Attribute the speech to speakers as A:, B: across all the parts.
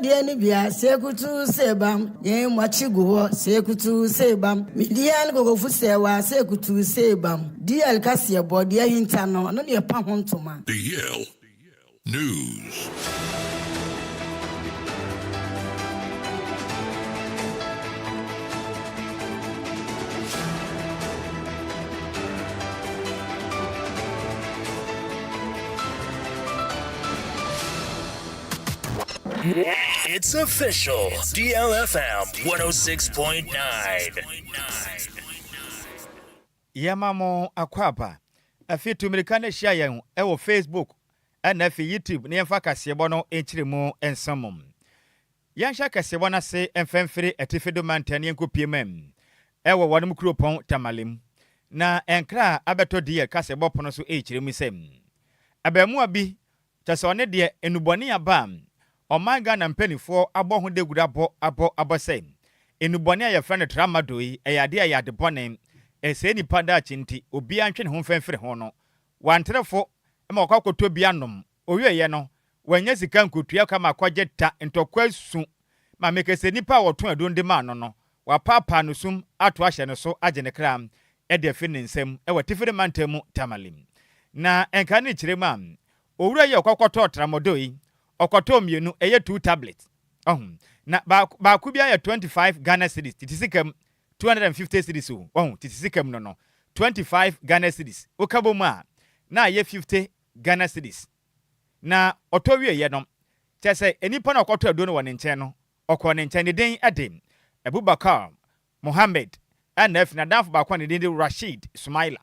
A: Deɛ no bia sekutu sebam yɛn makyi gu hɔ sekutu sebam media ne kokofu sɛwa sekutu sebam DL kaseɛ bɔ deɛ hinta no ɔno ne ɛpa ho ntoma.
B: DL News.
C: It's official. DLFM 106.9.
D: Yɛma mo akwaaba. Afei tu mmirika na hyia yɛn wɔ Facebook ɛna afei YouTube na yɛmfa kaseɛbɔ no nkyerɛ mu nsa mu. Yɛnhyɛ kaseɛbɔ no ase mfa mfiri Atifi do mantam na yɛnkɔpue mu ɛwɔ wɔnom kuropɔn Tamale mu. Na nkra a abɛtɔ DL kaseɛbɔ pono so rekyerɛ mu sɛ abaamuwa bi Kyerɛ sɛ ɔne deɛ nnubɔne aba a ɔman Ghana mpaninfoɔ abɔ ho dawuro abɔ abɔ abɔ sɛ nnubɔne a yɛfrɛ no tramadol yi ɛyɛ adeɛ a ɛyɛ ade bɔne, ɛsɛe nnipa daakye nti obiara ntwe ne ho mfa mfiri ho no, wantere fo ma wakɔ akɔtɔ bi anom. Ɔwieeɛ no, wannya sika nkɔtua ka ma akɔgye ta ntɔkwa su ma meka sɛ nnipa a wɔtɔn aduro no de maa no no, wɔapaapaa no sum ato ahyɛ no so agye ne kra de afiri ne nsam wɔ Atifiri Mantam mu Tamale. Na nka ne kyerɛ mu a, Owura yi a ɔkɔ kɔtɔɔ tramadol yi, ɔkɔtɔɔ mmienu, ɛyɛ two tablet. Wahu? Na baako, baako biara yɛ 25 Ghana cedis, tete sika mu, 250 cedis o, wahu, tete sika mu no no, 25 Ghana cedis. Woka bɔ mu a, na ayɛ 50 Ghana cedis. Na ɔtɔ wieeɛ no, kyerɛ sɛ nnipa no a ɔkɔtɔɔ aduro no wɔ ne nkyɛn no, ɔkɔɔ ne nkyɛn, ne din de Abubakar Mohammed, ɛna afei n'adamfo baako a ne din de Rasheed Sumaila.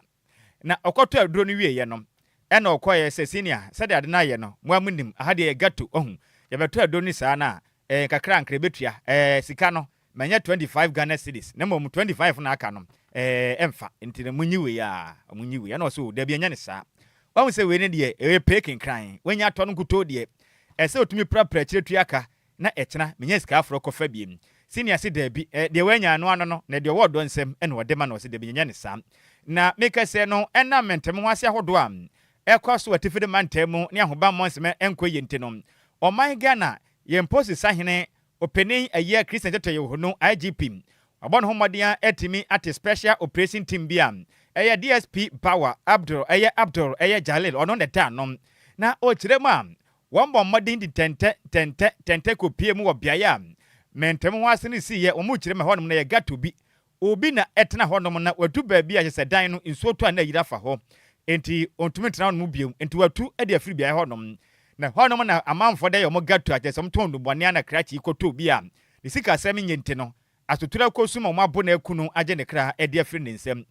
D: Na ɔkɔtɔɔ aduro no wieeɛ no, ɛna ɔkɔeɛ sɛ, Senior, sɛdeɛ ade no ayɛ no, mo ara monim, aha deɛ ɛyɛ ghetto, wahu, yɛbɛtɔ aduro no saa no a, ɛɛ, kakra anka yɛbɛtua, ɛɛ, sika no, manya 25 Ghana cedis, na mmom 25 no a aka no, ɛɛ, ɛmfa, nti no monyi wei ara, monyi wei. Ɛna ɔse, oh, dabi, ɛnyɛ no saa. Wahu sɛ wei no deɛ, ɛyɛ pee kenkran, wanya atɔ no nkutoo deɛ, ɛsɛ sɛ ɔtumi prapra akyire tua ka, na ɛkyena menya sika aforɔ kɔfa biem. Senior se daabi, eh, deɛ wanya ano ano no, na deɛ ɔwɔ ɔdɔ nsam na ɔde ma no, ɔse dabi nyɛ no saa. Na mekɛsɛ no, ɛnam mente me ho ase ahodoɔ a ɛkɔ so wɔ atifide mantam mu ne ahobammɔ nsɛm ɛnkɔ yie nti no, ɔman Ghana yɛn Mposi Sahene Ɔpanin Ayia Christian Tetteh Yohuno, IGP, wabɔ ne ho mmɔden ara atumi ate Special Operation Team bi a ɛyɛ DSP Bawa Abdul ɛyɛ Abdul ɛyɛ Jalil ɔno na ɛda ano. Na ɔkyerɛ mu a, Wɔbɔ mmɔden de ntɛntɛ, ntɛntɛ, ntɛntɛ kɔpue mu wɔ beaeɛ a mente-me-ho-ase no siiɛ. Wɔkyerɛ me hɔnom no yɛ ghetto bi. Obi na ɛtena hɔnom na wadu baabi a kyerɛ sɛ dan no nsuo tɔ a na ayiri afa hɔ. Enti ɔntumi ntena hɔnom bio. Enti watu de afiri beaeɛ hɔnom. Na hɔnom na amanfoɔ de ayɛ wɔn ghetto a kyerɛ sɛ wɔtɔn nnubɔne a na krakye yi kɔtɔ obi a ne sikasɛm nyɛ nti no, Asotorɔ akɔsu ma wɔabo no aku no agye ne kra de afiri ne nsam.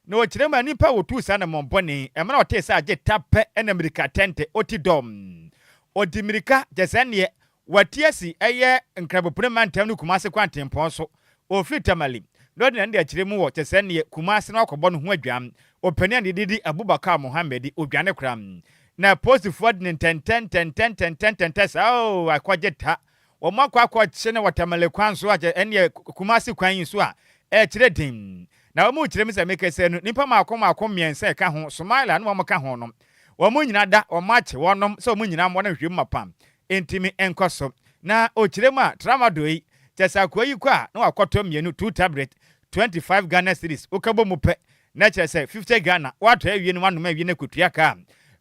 D: Na ɔkyerɛ mu a, nnipa a wɔtuu saa anammɔn bɔne yi, mmerɛ a ɔtee sɛ agye ta pɛ na mmirika tɛntɛ, ɔti dɔm. Ɔdi mmirika, kyerɛ sɛ ɛnneɛ wate asi ɛyɛ Nkrabopene mantam ne Kumase kwantempɔn so. Ɔfiri Tamale, na ɔde n'ani de akyerɛ mu wɔ kyerɛ sɛ ɛnneɛ Kumase na wakɔbɔ ne ho adwam. Ɔpanin a ne din de Abubakar Mohammed, ɔdwane koraa. Na apolisifoɔ de no ntɛntɛ ntɛntɛ ntɛntɛ ntɛntɛ saa oo, akɔgye ta. Wɔn akɔ akɔkye no wɔ Tamale kwan so a kyɛ ɛneɛ Kumasi kwan yi so a ɛkyerɛ den. Na wɔn rekyerɛ mu sɛ mekɛsɛ no nnipa mmaako mmaako mmiɛnsa ɛka ho, Somaila ne wɔn ka ho no, wɔn nyina da wɔn akye wɔnom sɛ wɔn nyina mmɔ no nhwɛ mu mapa ntimi nkɔ so. Na ɔkyerɛ mu a tramadol yi kyɛ sɛ akoa yi kɔ a na wakɔtɔ mmienu, two tablet, 25 Ghana cedis, woka bɔ mu pɛ na kyerɛ sɛ 50 Ghana, woatɔ awie no woanom awie no akɔtua ka a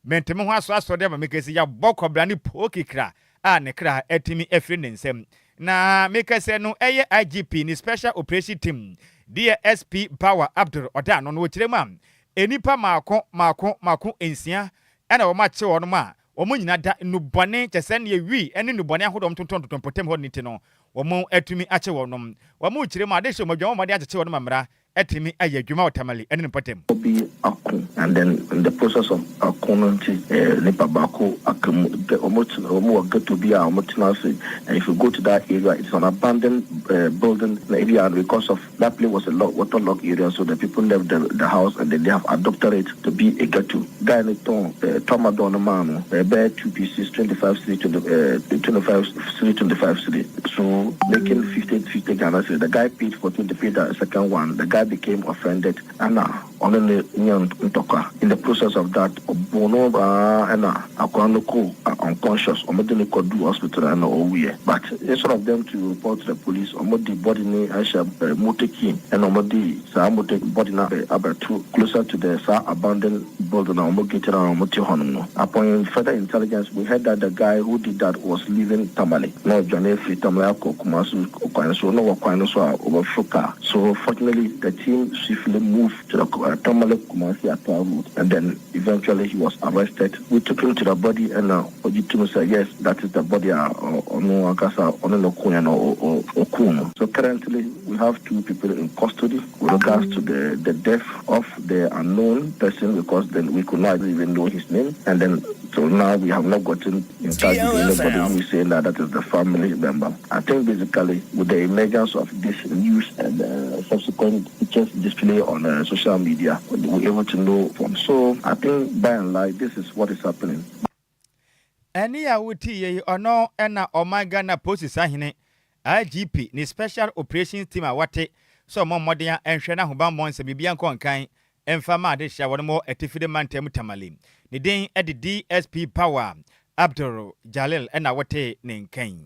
D: mente me ho aso asɔ de ama mekɛsɛ yɛabɔ kɔbra ne poo kikra a ne kra atumi afiri ne nsam. Na mekɛsɛ no ɛyɛ IGP ne Special Operation Team deɛ SP Bawa Abdul ɔda ano no wɔkyerɛ mu a nnipa maako maako maako nsia ɛna wɔn akye wɔn a wɔn nyina da nnubɔne kyɛsɛ neɛ wii ɛne nnubɔne ahodoɔ wɔn tontɔn tontɔn mpɔtam hɔ no nti no wɔn atumi akye wɔn. Wɔn kyerɛ mu a adehyɛ wɔn adwuma wɔn mmɔden akyekye wɔn ma mmara atumi ayɛ adwuma wɔ Tamale ne ne mpɔtam.
E: Obi ako and then in the process of ako no nti eh, nipa baako aka mu. Wɔn tena, wɔn wɔ ghetto bi a wɔn tena ase and if you go to that area it's an abandoned eh, building na ebi a because of that place was a log, water log area so the people left the, the house and then they have adopted it to be a ghetto. Guy no tɔn eh, tramadol no maa no ɛbɛyɛ two pieces, 25 cedi, 20, eh, 25 cedi, 25 cedi. So making 50, 50 Ghana cedi. The guy paid for 20, paid the second one. The guy became offended. And now. ɔne no nyaa ntɔkwa. In the process of that, ɔboo no aa ɛna akwadaa no kɔɔ unconscious. Wɔde no kɔduu hospital ɛna ɔwuiɛ. But instead of them to report to the police, wɔde body no ahyɛ motor key ɛna wɔde saa motor body no abɛto closer to the saa abandoned building a wɔn gated a wɔte hɔnom no. Upon further intelligence, we heard that the guy who did that was leaving Tamale. Na ɔdwane afiri Tamale akɔ Kumasi kwan so na wɔ kwan no so a ɔbɛforo car. So fortunately, the team swiftly moved to the Tamale Kumasi Accra road and then eventually he was arrested. We took him to the body and ɔgye tom sɛ yes, that is the body a ɔno ankasa ɔne no koeɛ no ɔkuu no. So currently we have two people in custody with regards to the death of the unknown person, because then we could not even know his name, and then so now we have not gotten in touch with anybody who is saying that that is the family member. I think basically with the emergence of this news and subsequent pictures display on social media, we were able to know from. So I think by and large, this is what is happening.
D: Ɛne a wotie yi, ɔno ɛna ɔman Ghana Polisi sahene IGP ne Special Operations Team a wate sɛ ɔmɔ mmɔden a ɛnhwɛ no ahobammɔ nsɛ biribia nkɔ nkan ɛmfa ma ade hyia wɔn wɔ atifide mantam Tamale. Ne din de DSP Power Abdul Jalil ɛna wɔte ne nkan.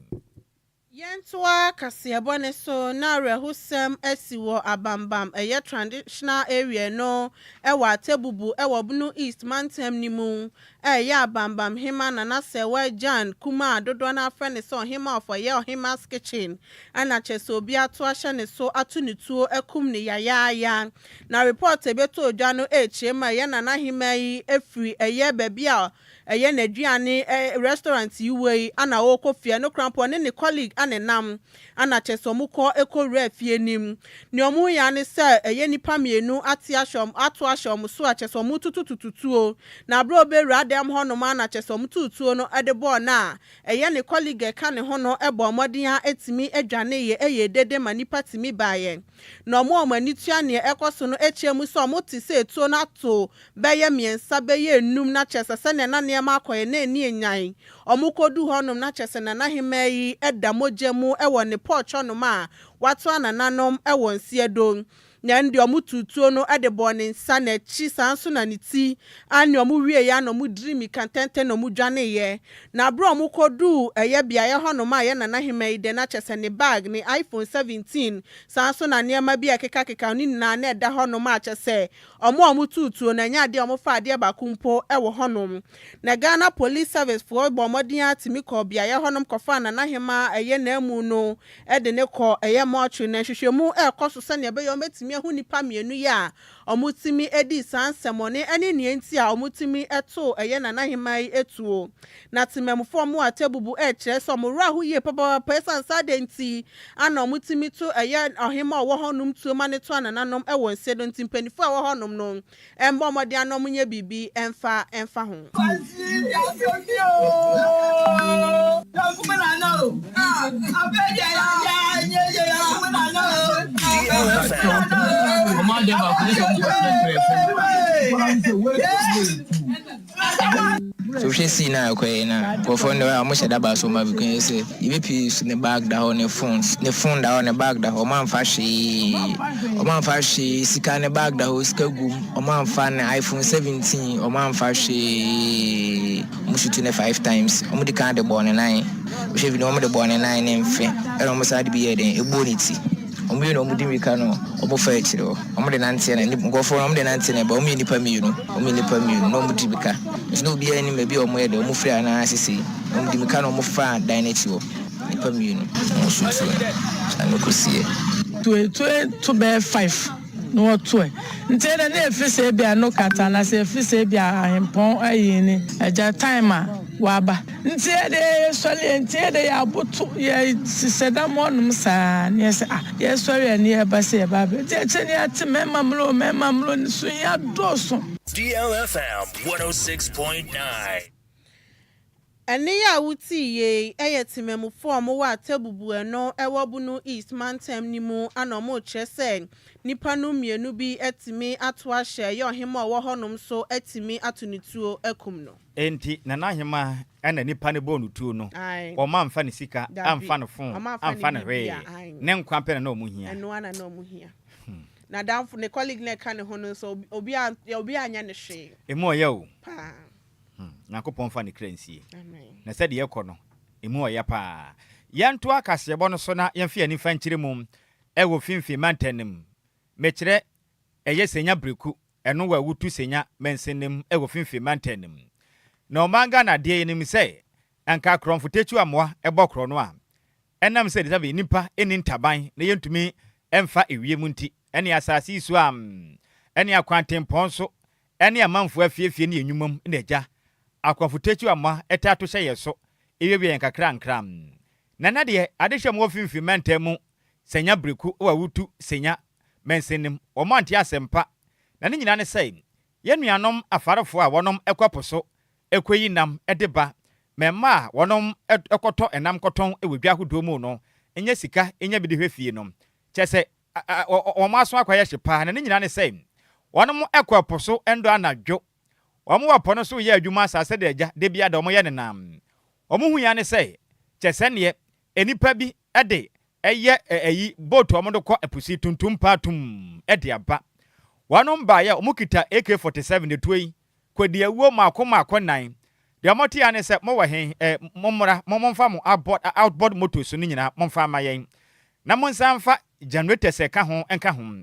F: Yɛntoa kaseɛbɔ ne so na awerɛhosɛm asi wɔ Abambam, ɛyɛ traditional area no ɛwɔ Atebubu ɛwɔ Bono East mantam no mu. Ɛyɛ Abambam hema Nana Sɛwa Jan Kuma a dodoɔ no afrɛ ne sɛ Ɔhema ɔfɔyɛ Ɔhema's Kitchen, ɛna kyerɛ sɛ obi ato ahyɛ ne so ato ne tuo akum ne yayaaya. Na report ebeto odwa no ɛrekyerɛ mu a ɛyɛ Nana Hema yi efiri ɛyɛ baabi a ɛyɛ n'aduane restaurant yi wɔ yi ana ɔrekɔ fie no koraa ne ne colleague ana nam ana kyerɛ sɛ ɔmo kɔ ɛkɔwura fie nim. Nea ɔmo yɛ ne sɛ ɛyɛ nipa mmienu ate ahyɛ ɔmo ato ahyɛ ɔmo so a kyerɛ sɛ ɔmo tututututuo na abere obewura dɛm hɔnom ana kyerɛ sɛ ɔmo tutuo no ɛde bɔɔ no a ɛyɛ ne colleague ɛka ne ho no ɛbɔ ɔmɔden a ɛtumi adwane yɛ ɛyɛ dede ma nipa tumi baayɛ. Na ɔmo a ɔmo ani tua nea ɛkɔ so no akyia mu sɛ ɔmo te sɛ etuo no ato bɛyɛ mmiɛnsa, bɛyɛ enum, na kyerɛ sɛ sɛnea na nneɛma akɔyɛ na ani enyan. Ɔmo kɔdu hɔnom na kyerɛ sɛ Nana Hema yi ɛda mogya mu ɛwɔ ne porch hɔnom a wato anananom ɛwɔ nseɛ do. Na ɛno deɛ, ɔmo tutuo no ɛde bɔɔ ne nsa n'akyi saa nso na ne ti ane. Ɔmo wie ya na ɔmo diri mika ntɛntɛn na ɔmo dwaneeɛ. Na abere a ɔmo kɔduu ɛyɛ beaeɛ hɔnom a ɛyɛ Nana Hema yi de na kyerɛ sɛ ne bag, ne iPhone 17, saa nso na nneɛma bi a ɛkekakeka ne nyinaa na ɛda hɔnom a kyerɛ sɛ ɔmo a ɔmo tutuo no ɛnyɛ adeɛ a ɔmo fa adeɛ baako mpo ɛwɔ hɔnom. Na Ghana Police Service foɔ bɔ mmɔden atumi kɔ beaeɛ hɔnom kɔfa Nana Hema ɛyɛ n'amu no ɛde ne kɔ ɛyɛ mortuary, na nhwehwɛmu ɛrekɔ so sɛnea ɛbɛyɛ ɔmo bɛtumi ahu nipa mmienu yi a ɔmo tumi edi saa nsɛmɔne ɛne nea nti a ɔmo tumi ɛto ɛyɛ Nana Hema yi etuo. Na temamufoɔ mo Atebubu ɛrekyerɛ sɛ ɔmo wura ho yie papaapa ɛsan saa de nti ana ɔmo tumi to ɛyɛ ɔhema a ɔwɔ hɔnom tuo ma ne to anananom ɛwɔ nse do. Nti mpanyinfoɔ a ɛwɔ hɔnom no ɛmbɔ ɔmɔden ano ɔmo nyɛ biribi ɛmfa ɛmfa ho.
C: DLFM.
G: So wohwɛ sii no a ɛkɔɛ na nkurɔfoɔ no a ɔmohyɛ daba so ma bi sɛ yɛbɛpii so, ne bag da hɔ, ne phone da hɔ, ne bag da hɔ. Ɔmo amfa hwee, ɔmo amfa hwee. Sika, ne bag da hɔ, sika gum. Ɔmo amfa ne iPhone 17, ɔmo amfa hwee. Ɔmo shoot ne five times. Ɔmo di kan de bɔɔ ne nan. Wohwɛ video, ɔmo de bɔɔ ne nan ne mfe, ɛna ɔmo saa de bi yɛ den ɛbɔɔ ne ti. Ɔmo yɛ na ɔmo di mirika no, ɔmo fa akyire hɔ, ɔmo de nanteɛ na nkurɔfoɔ no ɔmo de nanteɛ na ɛba. Ɔmo yɛ nipa mmienu, ɔmo yɛ nipa mmienu na ɔmo di mirika nso na obiara anim baabi a ɔmo yɛ de ɔmo firi anaa sisi. Ɔmo di mirika na ɔmo fa dan n'akyi hɔ. Nipa mmienu ɔmo so tuo saa na ɔkɔsiɛ.
H: Tuetue to bɛyɛ five na wɔto ɛ nti ɛdɛ ne efi sɛ ebi a no kata na sɛ efi sɛ ebi a ahempɔn ayi ni ɛgya time a waba. Nti ɛdɛ yɛsɔre, nti ɛdɛ yɛ aboto yɛ hyehyɛ dam hɔnom saa ne yɛsɛ ah, yɛsɔre yɛ ne yɛba sɛ yɛba abɛ. Nti ɛkyɛ ne yɛate mɛɛma mmerɛ mɛɛma mmerɛ ne so yɛ adɔɔso.
C: DLFM 106.9.
F: Ɛne yi a wotii yei ɛyɛ temamufoɔ a wɔwɔ Atebubu ɛno ɛwɔ Bono East mantam no mu ana ɔmo kyerɛ sɛ nipa no mmienu bi atumi ato ahyɛ ɛyɛ ɔhema a ɔwɔ hɔnom so atumi ato ne tuo akum no.
D: Enti Nana Ahema ɛna nipa no bɔɔ no tuo no.
F: Ae.
D: Ɔma amfa ne sika,
F: Dabi.
D: amfa ne phone,
F: Ɔma amfa
D: amfa
F: ne
D: ne hwee.
F: biribiara, ae.
D: Ne nkwa pɛ na ɔmo hia.
F: Ɛno ana na ɔmo hia. N'adamfo, ne colleague na ɛka ne ho no nso, obi a obi anyɛ ne hwee.
D: Emu ɔyɛ o.
F: Paa.
D: Nyankopɔn fa ne kra nsie.
F: Amen.
D: Na sɛdeɛ ɛkɔ no, emu ɔyɛ paa. Yɛnto akaseɛbɔ no so na yɛmfa yɛn nifa nkyerɛ mu ɛwɔ Finfin mantam no mu. Mekyerɛ ɛyɛ Senya Breku, ɛno wɔ Awutu Senya mansin no mu ɛwɔ Finfin mantam no mu. Na ɔman Ghana deɛ, yɛnim sɛ anka akorɔmfo tekyi amoa ɛbɔ korɔ no a, ɛnam sɛ sɛbe nipa ɛni ntaban na yɛntumi ɛmfa ewiem nti, ɛne asase yi so a ɛne akwantempɔn so ɛne amanfoɔ afiefie ne enwuma mu na agya akorɔmfo tekyi amoa ɛta ato hyɛ yɛ so ewiewie yɛn kakra nkra. Na na deɛ adehyɛ mu wɔ Finfin mantam mu, Senya Breku wɔ Awutu Senya mansin no mu, wɔn ante asɛmpa. Na ne nyinaa ne sɛ yɛn nuanom afarefoɔ a wɔnom ɛkɔ po so ɛkɔyi nam ɛde ba mmarima a wɔnom ɛkɔtɔ ɛnam kɔtɔn wɔ dwa ahodoɔ mu no nyɛ sika nya bi de hwɛ fie no, kyɛ sɛ wɔn aso akɔyɛ hye paa. Na ne nyinaa ne sɛ wɔnom ɛkɔ po so ndɔ anadwo, wɔn wɔ po no so yɛ adwuma asase de agya de bia da wɔn yɛ nenam. Wɔn hu ya ne sɛ kyɛ sɛ neɛ nnipa bi ɛde ɛyɛ ɛyi boat a wɔn de kɔ ɛpo tuntum paa tum ɛde aba. Wɔnom baeɛ a, wɔn kita AK-47 etuo yi kɔdi awuo mmaako mmaako nnan. Deɛ wɔte ya ne sɛ mowɔ he ɛ, mommra mo momfa mo outboard outboard motors no nyinaa momfa ama yɛn, na monsan mfa generators ɛka ho nka ho,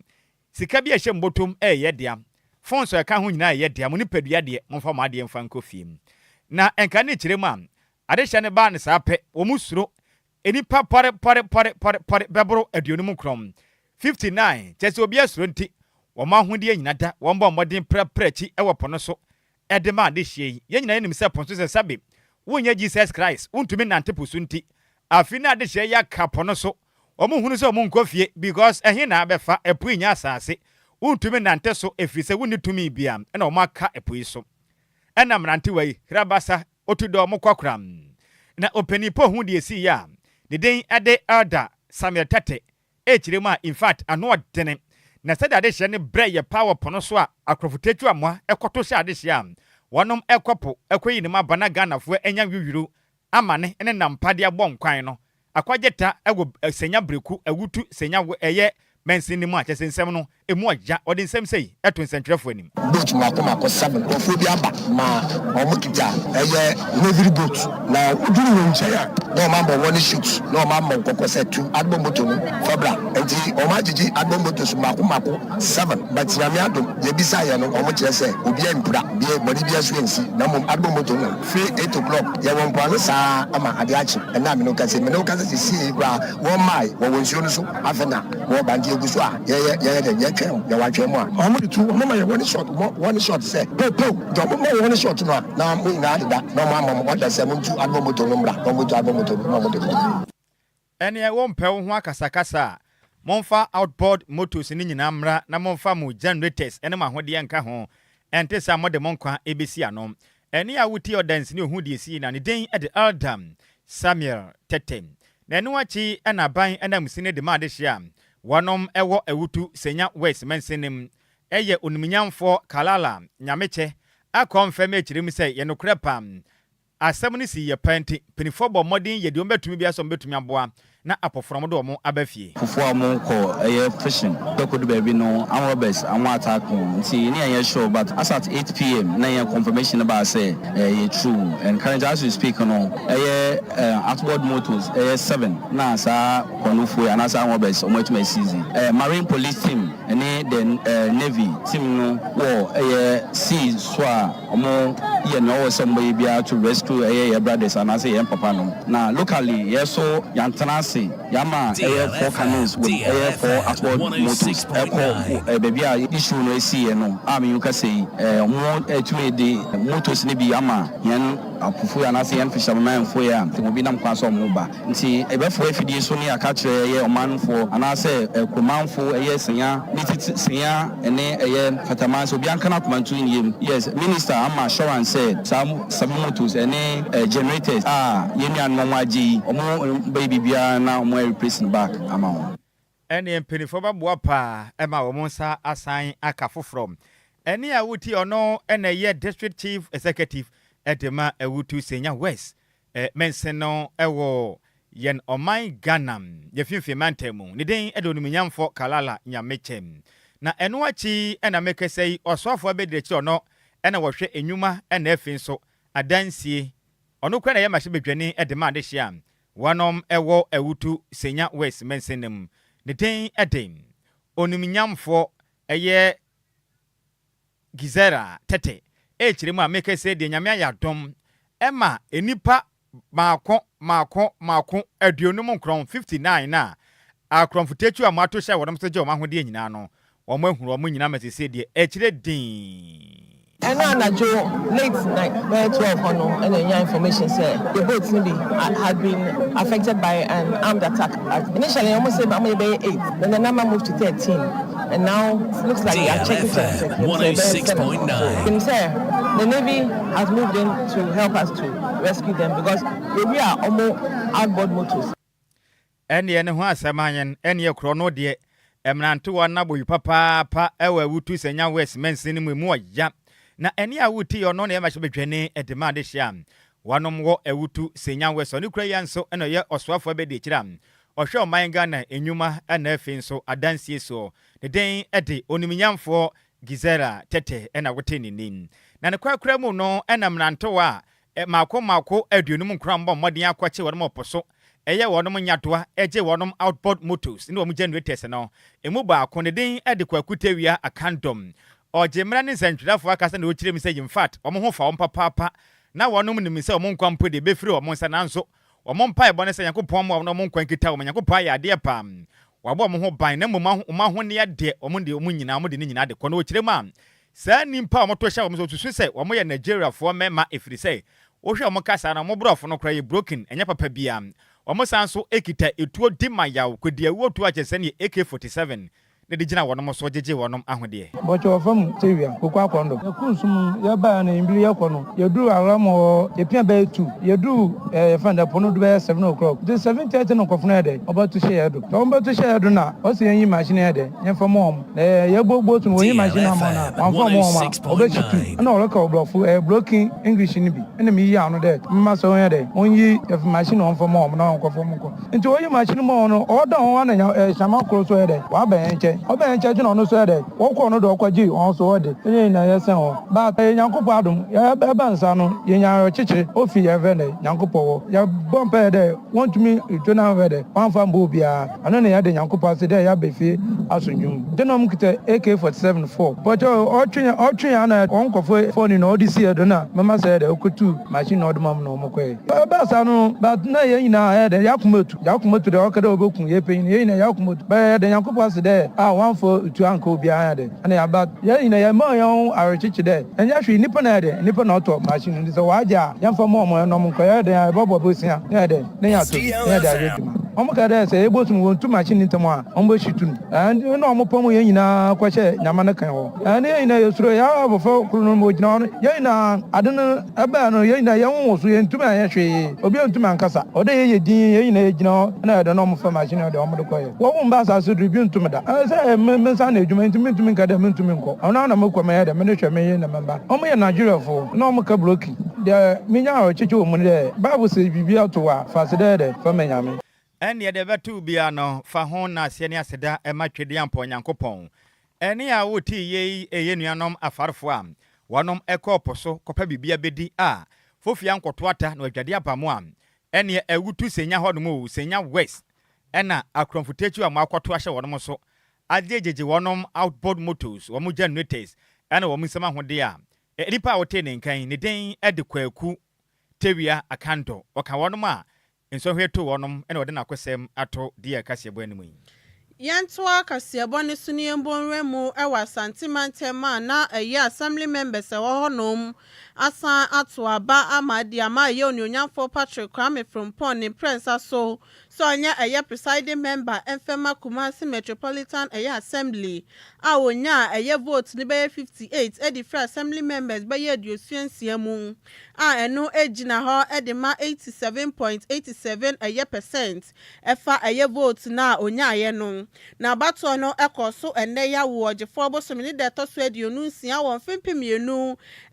D: sika bi a ɛhyɛ mbɔtɔm ɛyɛ dea, phones a ɛka ho nyinaa ɛyɛ dea, mo nipadua deɛ, momfa mo adeɛ mfa nkɔ fie. Na nka ne kyerɛ mu a, adehyɛ ne baa ne saa pɛ, wɔn suro nipa pɔre pɔre pɔre pɔre pɔre bɛboro 59, 59. Kyɛ sɛ obi asuro nti wɔn ahodeɛ nyina da wɔn bɔ mmɔden prɛprɛ akyi ɛwɔ po no so ɛde ma adehyɛ yi. Yɛn nyinaa yɛnim sɛ po so sɛ sɛbe wonyɛ Jesus Christ, wontumi nante po so. Nti afi na adehyɛ yi aka po no so, wɔn hunu sɛ wɔn nkɔ fie because ɛhe na abɛfa? Ɛpo yi nyɛ asase, wontumi nante so ɛfiri sɛ wonni tumi bia. Ɛna wɔn aka ɛpo yi so, ɛna mmerantewa yi hrabasa otu dɔ ɔmo kɔkora. Na ɔpanin po ho deɛ esi yɛ a ne din ɛde Elder Samuel Tete ɛkyerɛ mu a, in fact, ano ɔdene na sɛdeɛ adehyɛ no brɛ yɛ paa wɔ po no so a, akorɔfo tekyi amoa ɛkɔto hyɛ adehyɛ a wɔnom ɛkɔ po ɛkɔyi ne mu aba na Ghanafoɔ anya wiwiru ama ne ne nampa de abɔ nkwan no akɔgye ta ɛwɔ Senya Breku, Awutu Senya ɛyɛ mansin no mu a, kyɛ sɛ nsɛm no emu ɔgya. Ɔde nsɛm sɛyi ɛto nsɛntwerɛfoɔ anim.
I: Boat mako mako seven, nkurɔfoɔ bi aba ma wɔn kita ɛyɛ navy boat, na woduru wɔn nkyɛn a, na wɔn abɔ wɔn shoot na wɔn amɔ nkɔkɔ sɛ tu outboard motor no fabra. Nti wɔn agyegye outboard motors mako mako seven, but Nyame adom, yɛbisa yɛ no, wɔn kyerɛ sɛ obiara mpira bie bɔne bi nso nsi. Na mmom outboard motor no firi 8 o'clock yɛwɔ mpoano saa ama adeɛ akye. Ɛna mene wo kasa sisi yi koraa, wɔn mmaa wɔwɔ nsuo no so afɛ na wɔba. Nti egu so a yɛyɛ yɛyɛ dɛ yɛtwɛn, yɛwɔ atwɛn mu a wɔn de tu wɔn ma yɛ wɔn shot wɔn shot sɛ pew pew. Nti wɔn ma wɔn shot no a, na mo nyinaa deda na wɔn ama mo ɔda sɛ mo ntu outboard motor no mmra, na wɔn tu outboard motor no na wɔn de kɔ.
D: Ɛneɛ wompɛ wo ho akasakasa a, momfa outboard motors no nyinaa mmra na momfa mo generators ne mo ahodeɛ nka ho. Ɛnte sɛ mode mo nkwa ɛbɛsi ano. Ɛne a wotie ɔdansini ohu deɛ sii na ne din de Elder Samuel Tete. Na ɛno akyi ɛna aban ɛnam sini de ma adehyeɛ a wɔnom ɛwɔ Awutu Senya West mansin no mu, ɛyɛ onimnyamfoɔ Kalala Nyamekyɛ akɔ mfɛm akyerɛ mu sɛ yɛ nokorɛ pam asɛm no si yɛ pɛ. Nti mpanimfoɔ bɔ mmɔden yɛ deɛ wɔbɛtumi bi asɛ wɔbɛtumi aboa na apɔforɔ mo de wɔn aba fie.
J: Fufuo a wɔn kɔ ɛyɛ fishing bɛkɔdu baabi no, armed robbers wɔn attack wɔn. Nti ne yɛn yɛ sure, but as at 8 p.m. na yɛn confirmation ba sɛ ɛyɛ true. And currently as we speak no, ɛyɛ outboard motors ɛyɛ seven na saa kɔnɔfoɔ yi anaasɛ armed robbers wɔn atumi aseize. Marine police team ɛne the navy team no wɔ ɛyɛ sea so a wɔn yɛ nea ɔwɔ sɛ wɔn bɛyɛ biara to rescue ɛyɛ yɛ brothers anaasɛ yɛn papa no. Na locally yɛ so yɛntena ase, yɛama ɛyɛ four canoes with ɛyɛ four outboard motors ɛkɔ baabi a issue no esi yɛ no a meyi kasa yi. Wɔn ɛtumi de motors no bi ama yɛn apofo anaasɛ yɛn fishermanfo yɛ a obi nam kwan so ɔmo ba. Nti ɛbɛfo afidie so ne aka kyerɛ ɛyɛ ɔmanfoɔ anaasɛ kuromanfo, ɛyɛ Senya ne titi Senya ɛne ɛyɛ Fataman, sɛ obi anka no akoma nto yiem. Yes, minister ama assurance sɛ saa seven motors ɛne generators a yɛn nuanom ɔmo agye yi, ɔmo bɛyɛ biribiara na ɔmo replace no back ama wɔn.
D: Ɛne mpanimfoɔ bɛboa paa ɛma wɔn nsa asan aka foforɔ. Ɛne a wotie ɔno ɛna ɛyɛ district chief executive ɛde ma Awutu Senya West mansin no ɛwɔ yɛn ɔman Ghana yɛfimfini mantam mu. Ne din ɛde Onimnyamfoɔ Kalala Nyamekyɛm. Na ɛno akyi na mekasa yi, ɔsoafoɔ abɛdiakyire ɔno na wɔhwɛ nnwuma na afei nso adansie. Ɔno koraa na ɛyɛ mmarahyɛbadwani de ma adehyeɛ a wɔnom wɔ Awutu Senya West mansin no mu. Ne din de Onimnyamfoɔ ɛyɛ Gizera Tete rekyerɛ mu a meka sɛ deɛ Nyame ayɛ adom ma nnipa maako maako maako 59, 59 no a akorɔmfotakuo a wɔato hyɛ wɔnom so gye wɔn ahodeɛ nyinaa no, wɔn ahunu wɔn nyinaa ma seesei deɛ ɛkyerɛ dinn.
K: Ɛno anadwo late night bɛyɛ 12 hɔ no na yɛnyaa information sɛ yɛ boat no bi had been affected by an armed attack. Initially wɔn se wɔn yɛ bɛyɛ eight, then the number moved to 13 and now looks like they are checking checking checking sɛ ɛbɛyɛ seven or so. Yɛnim sɛ the navy has moved in to help us to rescue them because yɛwia wɔn outboard motors.
D: Ɛnneɛ ne ho asɛm ayen, ɛnneɛ korɔ no deɛ, mmerantewa no abɔ wi papaapa wɔ Awutu Sanya West mansini no mu, emu ɔya. Na ɛnne a wotie ɔno na ɛyɛ mmarahyɛbadwani de ma adehye a wɔanom wɔ Awutu Sanya West. Ɔno kura yi ara nso na ɔyɛ ɔsoafoɔ abadiakyire a ɔhwɛ ɔman Ghana nnwuma na afei nso adansie soɔ. Ne din de Onimnyamfoɔ Gisela Tetteh na wote ne nne. Na ne korakora mu no na mmerantewa a mmaako mmaako 50 nkron bɔ mmɔden akɔkye wɔn wɔ po so ɛyɛ wɔnom nyadoa gye wɔnom outboard motors ne wɔn generators no emu baako. Ne din de Kwaku Tawia Akandom. Ɔgye mmara ne nsɛntwerɛfoɔ akasa na ɔkyerɛ mu sɛ infact wɔn ho fa wɔn papaapa na wɔnom nim sɛ wɔn nkwa mpo deɛ ɛbɛfiri wɔn nsa, nanso wɔn mpaebɔ ne sɛ Nyankopɔn mmoa wɔn na wɔn nkwa nkita wɔn. Nyankopɔn ayɛ adeɛ paa, wabɔ wɔn ho ban, na mmom wɔn ahoneɛ deɛ wɔn deɛ wɔn nyinaa wɔn de ne nyinaa de kɔ. Na ɔkyerɛ mu a saa nnipa a wɔto hyɛ wɔn so wɔsusu sɛ wɔn yɛ Nigeriafoɔ mmarima ɛfiri sɛ wohwɛ wɔn kasa no, wɔn borɔfo no koraa yɛ broken, ɛnyɛ papa biara. Wɔn san nso kita etuo di ma yaw, kɔdiawuo tuo a kyerɛ sɛ neɛ AK-47 na de gyina wɔnom so gyegye wɔnom ahodeɛ.
L: Bɔkyɛ ɔfa mu tewia kokɔ akɔndɔ. Yɛkɔ nsu mu yɛbaɛ no mbir yɛkɔ no yɛdur Awram hɔ yɛpia bɛyɛ two yɛdur eh yɛfrɛ no dɛ po no do bɛyɛ 7 o'clock ntsi 7:30 no nkorɔfo no yɛ dɛ wɔbɛto hyɛ yɛ do sɛ wɔbɛto hyɛ yɛ do na ɔse yɛnyi machine yɛ dɛ yɛmfa ma wɔn na yɛbɔ boat no wɔnyi machine ama wɔn a wɔamfa ma wɔn a wɔbɛhye tu ɛna ɔreka ɔborɔfo ɛyɛ broken English no bi ɛna meyi ano dɛ mma sɛ ɔnyɛ dɛ ɔnyi machine wɔmfa ma wɔn na wɔnkɔfa mu nkɔ. Nti oyi machine ma ɔno ɔda ho ana nya eh, hyɛma koro so yɛ dɛ waba yɛn nkyɛn ɔba yɛn nkyɛn na ɔno so yɛ dɛ wɔkɔ no do ɔkɔgye ɔno so ɔde ɛnyɛ nyinaa yɛsɛn hɔ but ɛyɛ Nyankopɔn adom yɛba nsa no yɛnya awerɛkyekyere ofi yɛn fɛ dɛ Nyankopɔn hɔ yɛbɔ mpaeɛ dɛ wɔntumi etuo no ahwɛ dɛ wɔamfa mbɔ obiara ɛno na yɛde Nyankopɔn ase dɛ yɛaba fie asomdwom nti na ɔmo kita AK-47 4 pɔkyɛ ɔtwe ɔtwe ana wɔn nkɔfo fɔ ni na ɔde si yɛ do na mɛma sɛ yɛ dɛ ɔkotu machine na ɔde ma mu na ɔmo kɔɛ ɛbaa saa no, but na yɛn nyinaa ɛyɛ dɛ yɛakoma etu yɛakoma etu dɛ ɔka dɛ ɔbɛku yɛ panyin yɛn nyinaa yɛakoma etu bɛyɛ dɛ Nyankopɔn ase dɛ a wɔamfa etu anka obiara yɛ dɛ ɛna yɛaba yɛn nyinaa yɛma yɛn ho awerɛkyekye dɛ ɛnyɛ hwee, nipa na yɛ dɛ nipa na ɔtɔ machine nti sɛ wɔagye a yɛmfa ma ɔmo ɛna ɔmo nkɔ yɛyɛ dɛ yɛbɛbɔ bosia na yɛ dɛ na yɛatɔ bi na yɛde ayɛ adwuma. Ɔmo ka dɛ sɛ yɛbɔtum wɔntu machine ntɛm a ɔmo bɛhye tu no ɛna ɔmo pam yɛn nyinaa kɔhyɛ nyama no kan hɔ ɛne yɛn nyinaa yɛsuro yɛ abɔfra koro no ma ogyina hɔ no. Yɛn nyinaa ade no ɛbɛɛ no yɛn nyinaa yɛn ho wɔ so, yɛntumi anyɛ hwee, obi ntumi ankasa ɔdɛ yɛyɛ din yɛn nyinaa yɛgyina hɔ ɛna yɛde na ɔmo fa machine ɔde ɔmo de kɔyɛ wɔn mba asase do bi ntumi da ɛsɛ sɛ me me nsa na adwuma nti mentumi nka dɛ mentumi nkɔ ɔno ana mekɔ mɛyɛ dɛ mene hwɛ meyɛ na mɛmba. Ɔmo yɛ Nigeriafoɔ na ɔmo ka broken deɛ menya awerɛkyekye wɔ mu no dɛ Bible sɛ biribi ato a fa ase dɛ dɛ fa ma Nyame.
D: Ɛnneɛ deɛ ɛbɛto biara no, fa ho nnaaseɛ ne aseda ma Twedeampɔ Nyankopɔn. Ɛnne a wotee yei yɛ nuanom afarefoɔ a wɔnom kɔɔ po so kɔpɛ biribi abɛdi a fofia nkɔto ata na wɔadwade aba mo a, ɛnneɛ awutu Senya hɔnom o, Senya West, ɛna akorɔmfotakyiw a moakɔto ahyɛ wɔnom so agyegyegye wɔnom outboard motors, wɔn generators, ɛna wɔn nsam ahodeɛ a, nnipa a wotee ne nka yi, ne din de Kwaku Tawia Akandɔ, ɔka wɔnom a nsɔhwɛ too wɔnom na wɔde n'akosɛm ato deɛ kaseɛbɔ anim yi.
F: Yɛntoa kaseɛbɔ no so ne yɛmbɔ nwura mu wɔ Asante mantam a na ɛyɛ assembly members ɛwɔ hɔnom asan ato aba ama de ama ɛyɛ Onuonyamfoɔ Patrick Kwame Frimpong ne mprɛnsa so sɛ ɔnyɛ ɛyɛ presiding member mfɛma Kumasi Metropolitan ɛyɛ assembly a onya ɛyɛ vote no bɛyɛ 58 ɛde firi assembly members bɛyɛ 66 mu a ɛno gyina hɔ de ma 87.87 ɛyɛ percent ɛfa ɛyɛ vote na a onyaayɛ no. Na abatoɔ no ɛkɔ so ɛnnɛ yawo ɔgyefoɔ bosome ne da ɛtɔ so 26 wɔ mfe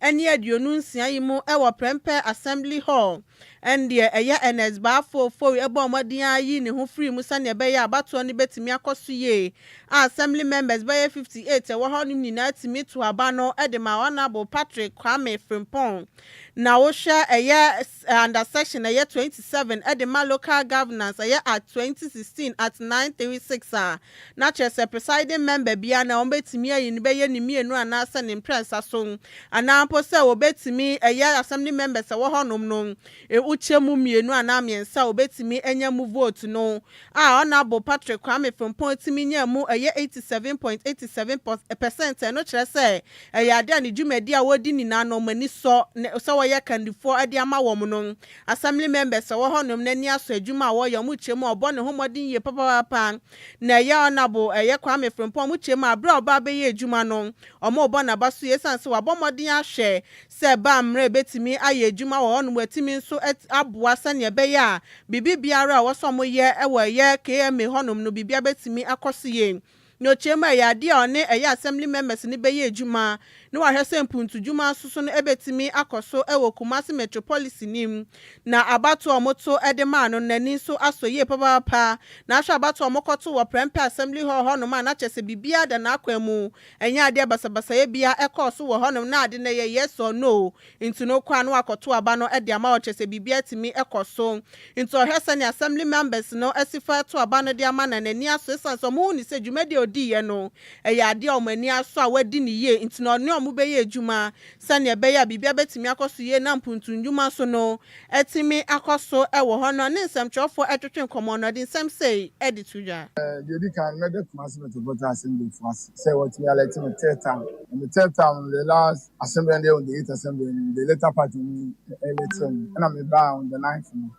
F: 2026 yi mu ɛwɔ Prempeh Assembly Hall. Ɛndeɛ ɛyɛ Ernest Baffour Ofori bɔɔ mmɔden ara yii ne ho firii mu sɛdeɛ ɛbɛyɛ a abatoɔ no bɛtumi akɔ so yie a Assembly members bɛyɛ 58 a ɛwɔ hɔ nom nyinaa tumi too aba no de maa Honourable Patrick Kwame Frimpong. Na wohwɛ ɛyɛ under section ɛyɛ 27 de ma Local Governance ɛyɛ Act 2016 Act 936 a, na kyerɛ sɛ presiding member biara no a wɔbɛtumi ayi no bɛyɛ ne mmienu anaasɛ ne mprɛnsa so anaa mpo sɛ wɔbɛtumi ɛyɛ assembly members a ɛwɔ hɔnom no wokyɛ mu mmienu anaa mmiɛnsa a wɔbɛtumi anya mu vote no a Honourable Patrick Kwame Frimpong tumi nyaa mu ɛyɛ 87.87 percent. Ɛno kyerɛ sɛ ɛyɛ ade a ne dwumadi a wɔredi nyinaa no wɔn ani sɔ sɛ wɔyɛ kandifoɔ de ama wɔn no. Assembly members a ɛwɔ hɔnom no ani asɔ adwuma a wɔyɛ. Wɔn kyerɛ mu a ɔbɔ ne ho mmɔden yie papaapa na ɛyɛ Honourable ɛyɛ Kwame Frimpong. Wɔn kyerɛ mu a abere a ɔba abɛyɛ adwuma no, wɔn rebɔ n'aba so yie esiane sɛ wabɔ mmɔden ahwɛ sɛ ɛba mmerɛ ebɛtumi ayɛ adwuma wɔ hɔnom, watumi nso aboa sɛnea ɛbɛyɛ a biribi biara a wɔsɔ wɔn yɛ ɛwɔ ɛyɛ KMA hɔnom no, biribi abɛtumi akɔ so yie. Na okyerɛ mu a ɛyɛ adeɛ a ɔne ɛyɛ assembly members no bɛyɛ adwuma na wahwɛ sɛ mpuntudwuma nso so no bɛtumi akɔ so wɔ Kumasi Metropolis nim. Na abatoɔ a wɔto de maa no, n'ani nso asɔ yie papaapa. Na ahwɛ abatoɔ a wɔkɔto wɔ Prempeh Assembly Hall hɔnom a, na kyerɛ sɛ biribiara da n'akwan mu, ɛnyɛ adeɛ basabasayɛ bia ɛkɔɔ so wɔ hɔnom, na ade no yɛ yes or no. Nti no kɔ a na wakɔto aba no de ama wɔ kyerɛ sɛ biribiara tumi kɔ so. Nti ɔhwɛ sɛnea assembly members no asi fa to aba no de ama na n'ani asɔ, esiane sɛ ɔmo hu ne sɛ dwumadi a odiiɛ no ɛyɛ adeɛ a ɔmo ani asɔ a wadi ne yie. Nti na ɔne ɔmo bɛyɛ adwuma sɛnea ɛbɛyɛ a biribiara bɛtumi akɔ so yie na mpuntundwuma so no ɛtumi akɔ so ɛwɔ hɔ no. Ne nsɛmtwerɛfoɔ ɛtwetwe nkɔmmɔ no, ɔde nsɛm sei ɛde to dwa.
M: Deɛ di kan, mɛda Kumasi Metropolitan Assembly fo ase sɛ wɔtumi elect me third time. And the third time, the last assembly and on the eighth assembly, the later part no elect me, ɛna me ba on the ninth no,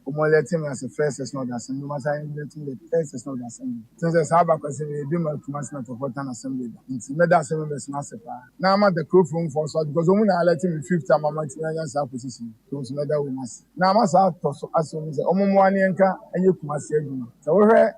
M: wɔn elect me as the first session of the assembly. Wɔn asan elect me the third session of the assembly. Tí sɛ saa abakɔsɛ mi ebi ma Kumasi Metropolitan Assembly da, nti mɛda assembly members no ase paa na ama the kurofo mfo so, because wɔn na elect me fifth time ama ti anya saa position, so nso mɛda wɔn ase na ama saa atɔ so ase wɔn sɛ wɔn mmoa ne nka ɛnyɛ Kumasi adwuma. Sɛ wɔhwɛ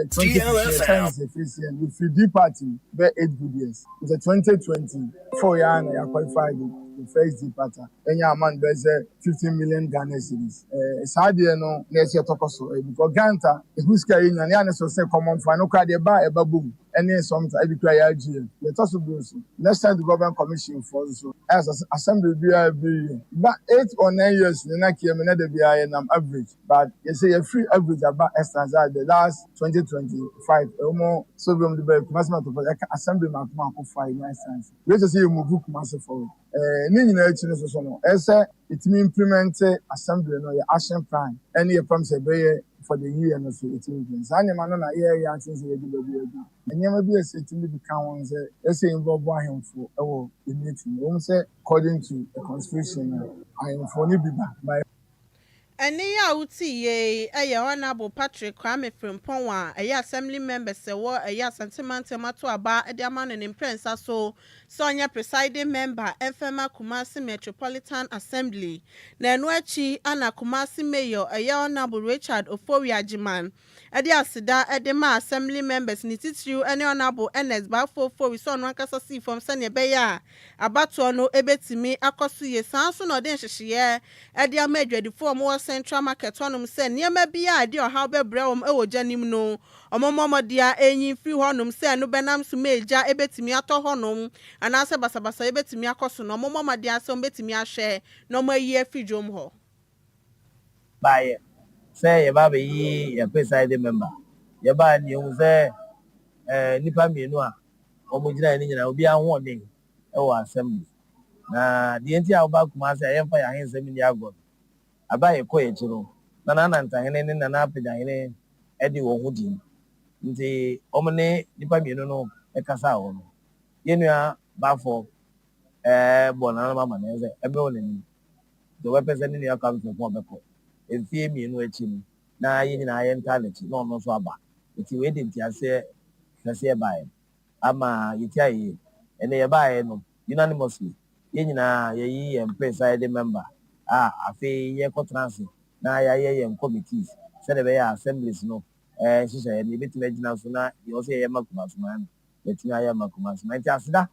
M: 2015 challenges efiri yɛn, efiri D party bɛ 8 good years, nti 2024 yɛ na yɛ qualify the first D party ɛnya aman bɛ sɛ 15 million Ghana cedis. Saa deɛ no na ɛsɛ ɛtɔkɔ so because grant a ehu sika yi nya ne yɛ ne so sɛ common fund no kora deɛ ba ɛba bom ɛne sometimes ebi kura yɛ agye yɛn. Deɛ ɛtɔ so bi nso, National Development Commission foɔ nso ɛyɛ sɛ assembly biara bi yɛ ba 8 or 9 years ne na kia mi na de biara yɛ nam average, but yɛsɛ yɛfiri average aba extra sɛ the last 2025 ɛwɔ so bi wɔn de bɛyɛ Kumasi Metropolitan ɛka assembly mako mako five na extra wei kyerɛ sɛ yɛ move Kumasi forward. Ne nyinaa akyi no soso no, ɛsɛ ɛtumi implement assembly no yɛ action plan ɛne yɛ promise ɛbɛyɛ for the year no, so ɛtumi implement saa nneɛma no na yɛyɛ ate sɛ yɛde baabi adu. Nneɛma bi a ɛsɛ ɛtumi bi ka ho sɛ ɛsɛ involve ahemfo ɛwɔ meeting wɔn sɛ according to the constitution no, ahemfo no bi ba by.
F: Ɛne yi a wote yie ɛyɛ Honourable Patrick Kwame Frimpong a ɛyɛ assembly member sɛ wɔ ɛyɛ Asantemantam ato aba de ama no ne mprɛnsa so sɛ ɔnyɛ presiding member ɛmfɛma Kumasi Metropolitan Assembly. Na ɛno akyi ana Kumasi Mayor ɛyɛ Honourable Richard Ofori Agyeman ɛde aseda ɛde ma assembly members, ne titiriw ɛne Honourable Ernest Baffour Ofori, sɛ ɔno ankasa sii fam sɛnea ɛbɛyɛ a abatoɔ no ɛbɛtumi akɔ so yie. Saa nso na ɔde nhyehyɛeɛ ɛde ama adwadifoɔ a wɔwɔ Central Market hɔnom sɛ nneɛma bi a ɛde ɔhaw bɛbrɛ wɔn ɛwɔ gya nim no, wɔn mmɔmɔde a ɛnyi firi hɔnom, sɛ ɛno bɛnam so ma egya ɛbɛtumi atɔ hɔnom anaasɛ basabasa ɛbɛtumi akɔ so no, wɔn mmɔmɔde asɛ wɔn bɛtumi ahwɛ na wɔn ayi afiri dwom hɔ.
N: Baayɛ sɛ yɛba abɛyi yɛn presiding member, yɛbaa ne yɛhu sɛ nnipa mmienu a wɔn gyina yɛn nyinaa, obiara ahoɔden ɛwɔ assembly. Na deɛ nti a wɔba Kumase a yɛmfa yɛn ahensɛm nni agorɔ no, aba a yɛkɔ yɛn akyi no, Nana Anantahene ne Nana Apagyahene de wɔn ho di, nti wɔn ne nnipa mmienu no kasa wɔ no. Yɛn nua Baafo bɔ nananom amanneɛ sɛ ɛbɛwɔ wɔ n'anim nti wɔbɛpɛ sɛ ne nua Kwame Frimpong bɛkɔ mfie 2 akyi no na yɛn nyinaa yɛntaa n'akyi na ɔno nso aba. Nti wei de nteaseɛ kɛseɛ baeɛ ama yɛti ayɛ. Ɛnɛ yɛbaeɛ no, unanimously yɛn nyinaa yɛyi yɛn presiding member a afei yɛkɔtena ase na yɛayɛ yɛn committees sɛdeɛ ɛbɛyɛ a assemblies no nhyehyɛeɛ no yɛbɛtumi agyina so na deɛ ɔsɛ yɛyɛ ma Kumasuman no, yɛtumi ayɛ ma Kumasuman. Nti aseda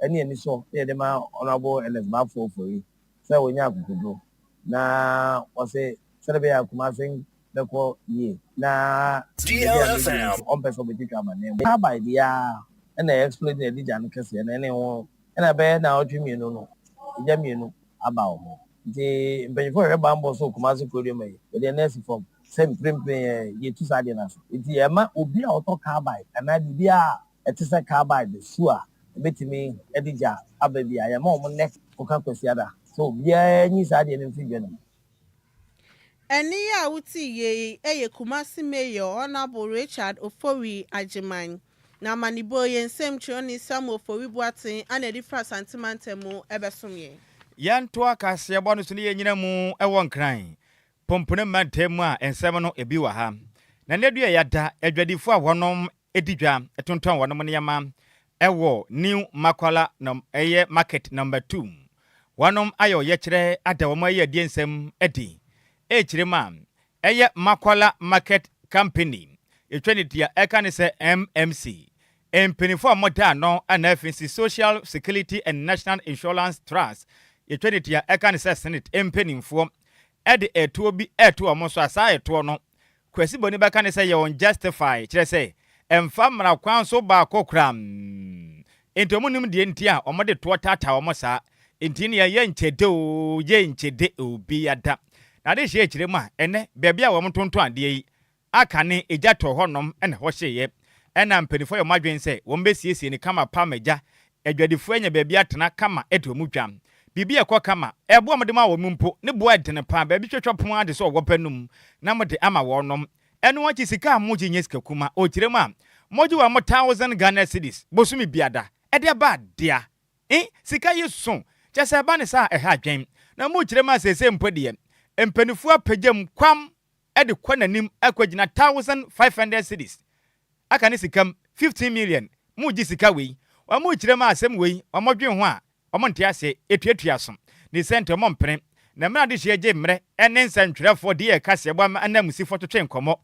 N: ɛne ani sɔ na yɛde ma Honourable Ernest Baffour Ofori sɛ wɔnya akokoduro. Na ɔse sɛdeɛ ɛbɛyɛ a Kumase bɛkɔ yie na baabi a medi no nso ɔmpɛ sɛ ɔbɛtwitwa amanneɛ mu. Carbide yi ara na ɛexplode na ɛde gya no kɛseɛ no ɛne ho ɛna ɛbɛyɛ naawɔtwe mmienu no gya mmienu aba wɔ hɔ. Nti mpanyinfoɔ a ɛhwɛ banbɔ so wɔ Kumase kurodua mu yi yɛde yɛn nan asi fam sɛ mprempren yɛtu saa adeɛ no ase. Nti yɛma obi a ɔtɔ carbide anaa biribiara a ɛte sɛ carbide su a ɛbɛtumi de gya aba bi a yɛma wɔn nnɛ kɔka Kwasiada sɛ obiara nyi saa adeɛ no mfiri dwa no mu.
F: Ɛnne yi a wotee yie yi yɛ Kumasi Mayor Honourable Richard Ofori Agyemang. Na amanebɔ yi, yɛn nsɛmtwerɛni Samuel Ofori Boateng na ɛde firi Asante mantam mu bɛsom yɛn.
D: Yɛntoa kaseɛbɔ no so ne yɛnnyina mu wɔ Nkran Pompone mantam mu a nsɛm no ebi wɔ ha. Na nnɛ dua yɛada adwadifoɔ a wɔnom di dwa tontɔn wɔnom nneɛma wɔ New Makola nɔm ɛyɛ market number two. Wɔnom ayɛ ɔyɛkyerɛ ada wɔn ayɛyɛdeɛ nsɛm adi ɛrekyerɛ mu a ɛyɛ Makola Market Company yɛtwa ne tia ɛka ne sɛ MMC mpaninfoɔ a wɔda ano ɛna afei nso Social Security and National Insurance Trust yɛtwa ne tia ɛka ne sɛ SSNIT mpaninfoɔ ɛde ɛtoɔ bi ɛreto wɔn so a saa ɛtoɔ no Kwasi Boni bɛka ne sɛ yɛ unjustified, kyerɛ sɛ ɛmfa mmara kwan so baako koraa. Enti wɔn nnim deɛ nti a wɔn de toɔ taataa wɔn saa. Enti nea yɛ nkyɛ de oo, yɛ nkyɛ de oo, bia da. Na ade hyɛ akyire mu a, ɛnɛ baabi a wɔn tontɔn adeɛ yi, akane egya tɔɔ hɔ nom na ɛhɔ hyeeɛ. Ɛna mpaninfoɔ ayɛ wɔn adwene sɛ wɔn bɛsiesie no kama pa ama gya adwadifoɔ anya baabi atena kama de wɔn dwa. Biribi a ɛkɔ kama, ɛboɔ a mode ma wɔn mpo, ne boɔ yɛ den paa, baabi twɛtwɛ pono ara de sɛ ɔwɔ bɛnom na mode ama wɔnom. Ɛno akyi sika a mogye nyɛ sika kuma, ɔkyerɛ mu a, mogye wɔn thousand Ghana cedis bosome biada, ɛde aba dea. Eh, sika yi so, kyerɛ sɛ ɛba no saa a ɛha adwen. Na mokyerɛ mu a seesei mpo deɛ, mpaninfoɔ apagya mu kwam de kɔ n'anim akɔgyina 1500 cedis aka ne sika mu 15 million mo gye sika wei wɔn kyerɛ mu asɛm wei wɔn dwen ho a wɔn nte aseɛ etuatua so ne sɛ nti wɔn mpene na mmerɛ adehyeɛ gye mmerɛ ɛne nsɛntwerɛfoɔ de yɛ kaseɛbɔ ama ananmusifoɔ twetwe nkɔmmɔ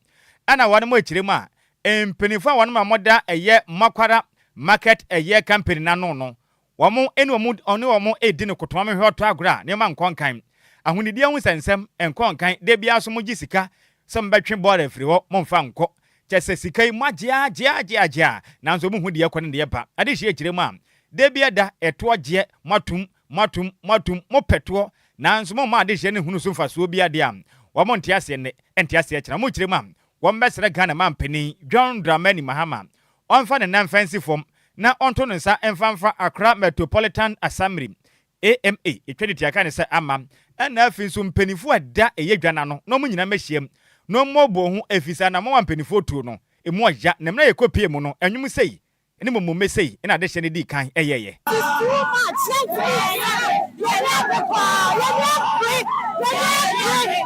D: ɛna wɔn mo kyerɛ mu a mpanyinfoɔ a wɔn a wɔda ɛyɛ Makwara market ɛyɛ company n'ano no Wɔn ne wɔn ɔne wɔn redi no kotoa mehwɛ ɔtɔ agorɔ a nneɛma nkɔ nkan. Ahonidie ho nsɛnsɛm nkɔ nkan da biara nso mogye sika sɛ mobɛtwe bɔɔl afiri hɔ momfa nkɔ. Kyerɛ sɛ sika yi moagye ara gye ara gye ara gye ara nanso monhu deɛ ɛkɔ ne deɛ ɛba. Adehyeɛ akyire mu a da biara da ɛtoɔ gyeɛ moatom moatom moatom mopɛ toɔ nanso momma adehyeɛ no nhunu so mfasoɔ biara deɛ a wɔn nte aseɛ nnɛ nte aseɛ kyena. Mokyerɛ mu a wɔbɛsrɛ Ghana manpanin John Dramani Mahama ɔmfa ne nan mfa nsi fam na ɔnto ne nsa mfa mfa Accra Metropolitan Assembly, AMA, etwa ne ti aka ne sɛ ama, ɛna afei nso mpaninfoɔ a ɛda ɛyɛ dwa no ano na wɔn nyinaa mmɛhyiam na wɔmmɔɔbɔɔ ho efisɛ anammɔn a mpaninfoɔ tuo no, emu ɔya na mmerɛ a yɛkɔpie mu no, ɛnwom sei ne mmommomme sei na adehyɛ no dii kan yɛeɛ.
O: It's too much yɛntumi nsa yɛn ani abere paa yɛn ani abere yɛn ani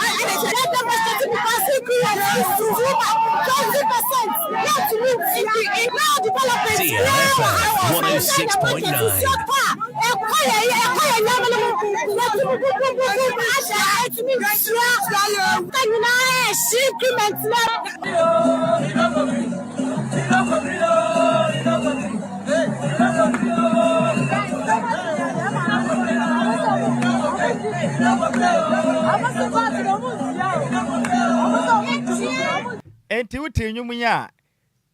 O: abere yɛn demonstrate because increment is too much 20% yɛntumi ntua now development biara wɔ ha sɛ yɛ market nsuo tɔ a ɛkɔ yɛ ɛkɔ yɛ nneɛma no mu yɛtumi bubububu ahyɛ ɛtumi ntua ka nyinaa ɛhye increment na.
D: Enti wote nnwom yi a,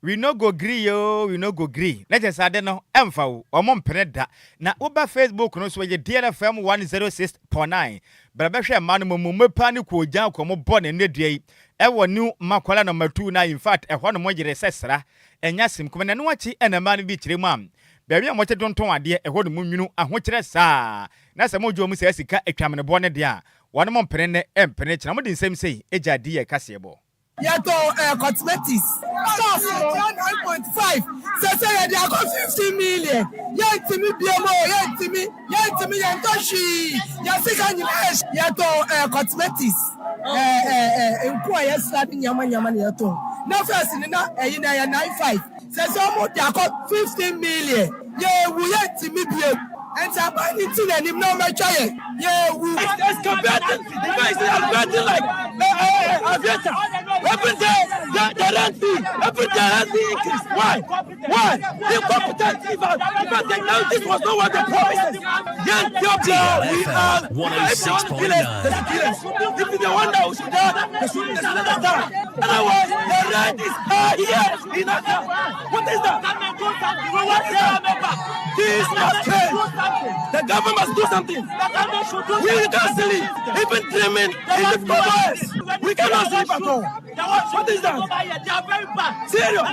D: We no go gree oo, we no go gree. Na kyerɛ sɛ ade no, ɛmfa wo, wɔn mpene da. Na woba Facebook no so, ɛyɛ DLFM 106.9. Bra bɛhwɛ mmaa no mmom, paa ne koogyan kɔ mo bɔ ne nnɛ dua yi. Ɛwɔ New Makola number 2 na in fact ɛhɔ nom yere sɛ sra. Ɛnyɛ asem kuma na ɛno akyi ɛna mmaa no bi kyerɛ mu a baabi a wɔte tontɔn adeɛ ɛhɔ nom nwunu ahokyerɛ saa na sɛ mogye wɔn saa sika atwameneboɔ no deɛ a wɔnom mpene nnɛ mpene kyena mode nsɛm sei gya di yɛ kaseɛbɔ.
P: Yɛtɔn ɛɛ cosmetics stores no. Yɛtua 9.5 sese yɛde akɔ 15 million yɛntumi biom o yɛntumi yɛntumi yɛntɔ hwee yɛn sika nyinaa ɛhye. Yɛtɔn ɛɛ cosmetics ɛɛ ɛɛ nku a yɛsra ne nneɛma nneɛma na yɛtɔn na first no na ɛyi na ɛyɛ 9.5 sese wɔn de akɔ 15 million yɛwu yɛntumi biom nti aban no nti n'anim na ɔmɛtwa yɛn yɛwu.
Q: It's calculating like aviator. Every day the, the
P: can't be. Every day has been increased. Why? Why? Incompetent. In fact, in fact, now this was not what they promised us. Yes, we are.
C: 106.9.
P: They should kill us. If they want that, we should die. They should let us die. Otherwise, the rent is high here in Accra. What is that? What is that? This must change. The government must do something. We can't sleep. Even dreaming is difficult for us. We cannot sleep at all. What is that? Serious.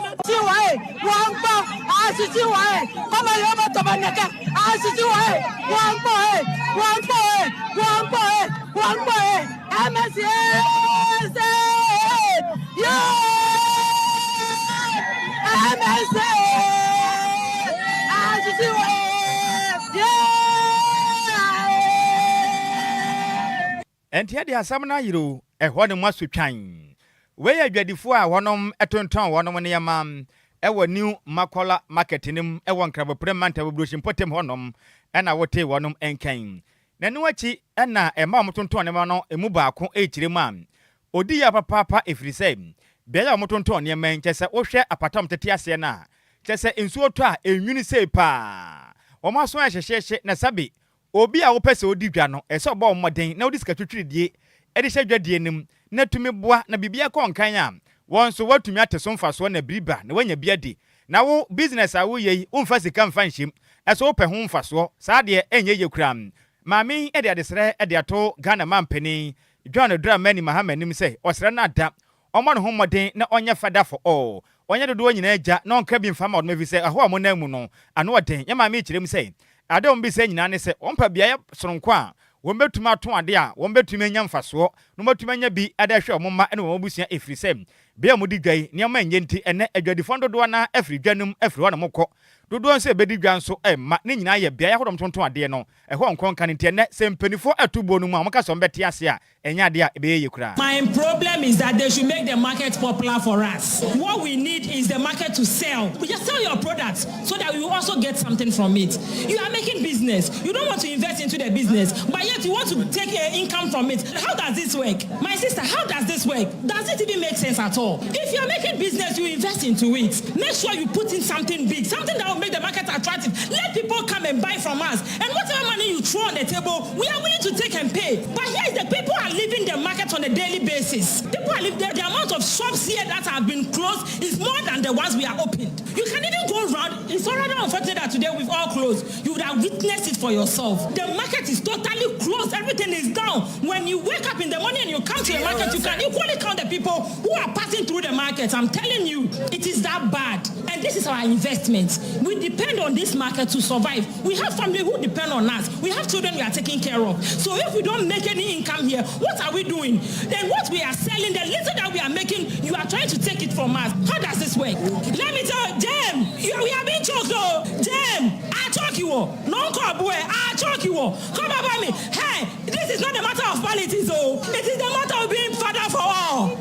D: Ɛnti ɛde asɛm no ayere o, ɛhɔ ne mo asotwan. Wei yɛ adwadifoɔ a wɔnom tontɔn wɔnom nneɛma wɔ New Makola Market no mu wɔ Nkrabopre Mantam Aburohyi mpɔtam hɔnom na wotee wɔnom nka yi. Na ɛno akyi na mmaa a wɔtontɔn nneɛma no mu baako rekyerɛ mu a ɔdi yaw papaapa ɛfiri sɛ beaeɛ a wɔtontɔn nneɛma yi kyerɛ sɛ wohwɛ apata a wɔtete aseɛ no a kyerɛ sɛ nsuo tɔ a ɛnwini sei paa. Wɔn aso ayɛ hyehyeehye na sɛbe Obi a wopɛ sɛ odi dwa no, ɛsɛ sɛ ɔbɔ wo mmɔden na wode sika twitwiridie de hyɛ dwadie no mu na tumi boa na biribiara kɔ nkan a, wɔn nso wɔatumi ate so mfasoɔ na biri ba na woanya bi adi. Na wo business a woreyɛ yi, womfa sika mfa nhyɛ mu, ɛso wopɛ ho mfasoɔ? Saa deɛ ɛnyɛ yie koraa. Maame yi de adesrɛ de ato Ghana mampanin John Dramani Mahama anim sɛ ɔsrɛ no ada Ɔmmɔ ne ho mmɔden na ɔnyɛ father for all, ɔnyɛ dodoɔ nyinaa agya na ɔnka bi mfa mma wɔn efisɛ ɛhɔ a wɔnam mu no, ano yɛ den. Yɛn maame yi kyerɛ mu sɛ, ade a wɔbisa nyinaa ne sɛ wɔmpɛ beaeɛ sononko a wɔbɛtumi atɔn ade a wɔbɛtumi anya mfasoɔ na wɔatumi anya bi de ahwɛ wɔn mma ne wɔn abusua efiri sɛ bea a wɔdi dwa yi nneɛma nyɛ nti ɛnnɛ adwadifoɔ no dodoɔ no ara afiri dwa no mu afiri hɔ nom kɔ. Dodoɔ nso a ɛbɛdi dwa nso mma ne nyinaa yɛ beaeɛ ahodoɔ a wɔtontɔn adeɛ no ɛhɔ nkɔnka no nti ɛnnɛ sɛ mpaninfoɔ ɛto buo no mu a wɔka sɛ wɔbɛte ase a Ɛnyɛ adeɛ a ɛbɛyɛ yie koraa.
Q: My problem is that they should make the market popular for us. What we need is the market to sell. Just sell your products so that we will also get something from it. You are making business. You don't want to invest into the business, but yet you want to take uh, income from it. How does this work? My sister, how does this work? Does it even make sense at all? If you are making business, you invest into it. Make sure you put in something big, something that will make the market attractive. Let people come and buy from us. And whatever money you throw on the table, we are willing to take and pay. But here is the people are leaving the market on a daily basis. People are leaving, the, the amount of shops here that have been closed is more than the ones we are opened. You can even go round. It's already unfortunate that today we've all closed. You would have witnessed it for yourself. The market is totally closed. Everything is down. When you wake up in the morning and you come to the market, you can equally count the people who are passing through the market. I'm telling you, it is that bad. And this is our investment. We depend on this market to survive. We have family who depend on us. We have children we are taking care of. So if we don't make any income here, what are we doing? Then what we are selling, the little that we are making, you are trying to take it from us. How does this work? Let me tell you, Jam, you, we are being choked, oh. Jam, I choke you. No, boy, I choke you. Come about me. Hey, this is not a matter of politics, oh. It is the matter of being father for all.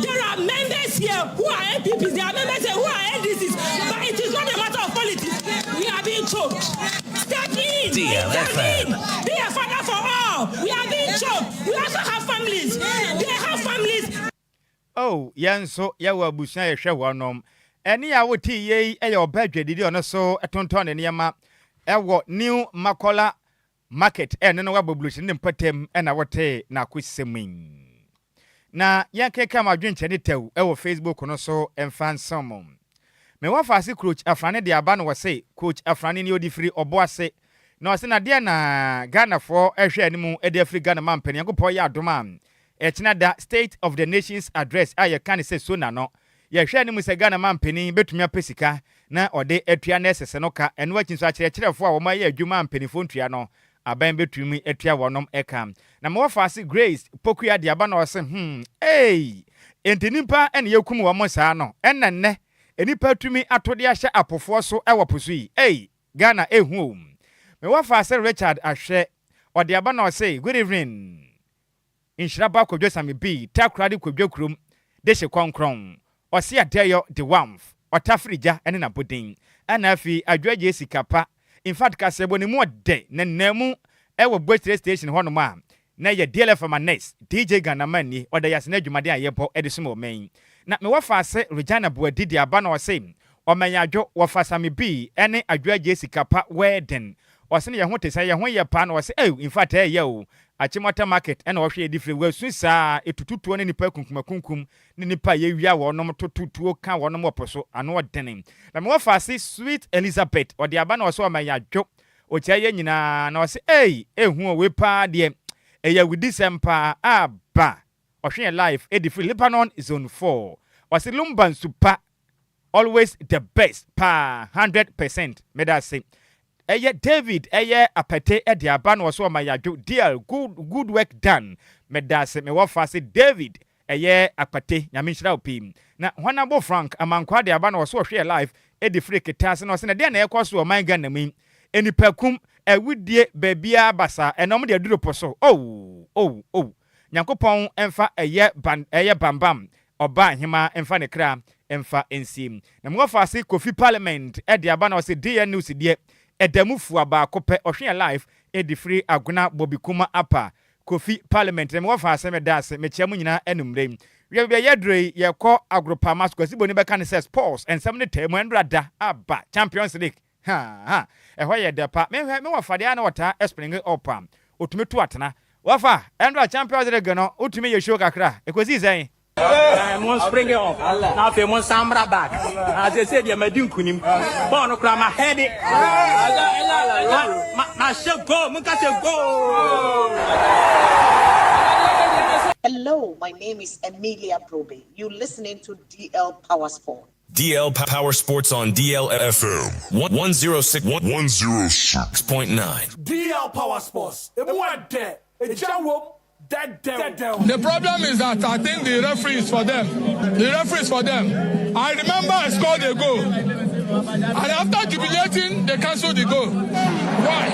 Q: There are members here who are MPPs, there are members here who are NDCs, but it is not a matter of politics. We are being choked. Step in,
C: DLFM.
Q: intervene, be a father for all. We are being choked. We also have families. They have families.
D: Oh, yɛn nso yɛwɔ abusua a yɛhwɛ wɔnom. Ɛnne a wotee yei yɛ ɔbaa dwadidi a ɔno nso tontɔn ne nneɛma wɔ New Makola Market ɛno no wɔ Aboblosi ne mpɔtam na wotee n'akosɛm yi. Na yɛnkenkan mo adwenkyerɛ ne tɛw wɔ Facebook no so mfa nsom mo. Me wɔfaase Coach Afrane de aba no wɔse Coach Afrane ni odi firi Ɔboase na ɔse na deɛ na Ghanafoɔ ɛhwɛ anim de afiri Ghana mampanin Nyankopɔn yɛ adom a ɛkyena da State of the Nations Address a yɛka ne sɛ SONA no yɛhwɛ anim sɛ Ghana mampanin bɛtumi apɛ sika na ɔde atua nurses no ka ɛno akyi nso akyerɛkyerɛfoɔ a wɔn ayɛ adwuma a mpanimfoɔ ntua no aban bɛtumi atua wɔnom ka. Na me wɔfaase Grace Pokuya de aba na ɔse hmm eei enti nnipa na yɛkum wɔn saa no ɛna nnɛ nnipa atumi ato de ahyɛ apofoɔ so wɔ po so yi ei Ghana ɛhu o. Me wɔfaase Richard Ahwɛ ɔde aba na ɔse good evening Nhyira ba Kwadwo Same bi Takoradi Kwadwo kurom dehye kɔnkrɔn Ɔse adɛyɔ de wamf ɔtafere gya ne n'aboden ɛna afei Adwo Agyei sika pa infact kaseɛbɔ no mu ɔdɛ na nnamu ɛwɔ Bwekyire station hɔ nom a na ɛyɛ DLFM Annex DJ Ghanaman nie ɔda yase n'adwumaden a yɛbɔ de som ɔman yi. Na me wɔfaase Regina Boadi de aba na ɔse Ɔmɛnyadwo, wɔfa Sami B ne Adwo Agyei sika pa wedding. Ɔse ne yɛ ho te sɛn, yɛ ho yɛ paa na ɔse ew infact ɛɛyɛ o. Achimota market ɛna ɔhwɛ yɛdi firi wasu saa etutu tuo ne nipa akunkum akunkum ne nipa a yɛwia wɔnom toto tuo ka wɔnom wɔ po so ano ɔdene. Na me wɔfaase Sweet Elizabeth ɔde aba na ɔse Ɔmɛnyadwo ɔkyia yɛ nyinaa na ɔse ei ehu o wei paa deɛ ɛyɛ awudisɛm paa aba Ɔhwɛ yɛn live ɛdi firi Lebanon zone 4. Ɔse Lumba nsu pa always the best paa 100% medase. Ɛyɛ David ɛyɛ apɛte ɛde aba na ɔse ɔma yadwo dear good good work done medase me wɔfa se David ɛyɛ akpate Nyame nhyira wo pii. Na Hɔnabo Frank Amankwaa de aba na ɔse ɔhwɛ yɛn live ɛdi firi Ketaase na ɔse na deɛn na ɛkɔ so wɔ ɔman Ghana mu yi nnipa kum awudie baabiara basaa ɛnɛ ɔmo de aduro po so oh oh oh Nyankopɔn mfa ɛyɛ ban ɛyɛ bambam ɔbaa hemaa mfa ne kra mfa nsie. Na me wɔfaase Kofi Parliament de aba na ɔse DN News deɛ ɛda mu fua baako pɛ ɔhwe yɛn live de firi Agona Bobi Kuma Upper Kofi Parliament na me wɔfaase meda ase mekyea mo nyinaa anummerɛ yi. Wia baabi a yɛaduro yi yɛkɔ Agropama so Kwasi Boni bɛka ne sɛ sports nsɛm no taa mu ɛnora da aba Champions League Ha ha ɛhɔ yɛ dɛ pa. Me hwɛ me wɔfa deɛ a na ɔtaa springe up a ɔtumi to atena. Wɔfa, ɛndra Champions League no wotumi yɛ show kakra, ɛkɔsii sɛn?
R: Eh, mo springe up na afei mo nsan mmra back. Na seesei deɛ madi nkunim. Bɔɔl no koraa ma head. Ma ma hyɛ goal, mo nka sɛ goal.
S: Hello, my name is Emilia Brobe. You listening to DL Power Sport.
B: DL Power Sports on DL FM 106 106.9.
T: DL Power Sports, emu ɛdɛ, egya wom, dɛdɛw.
U: The problem is that I think the referee is for them. The referee is for them. I remember I scored a goal. And after jubilating, they cancelled the goal. Why?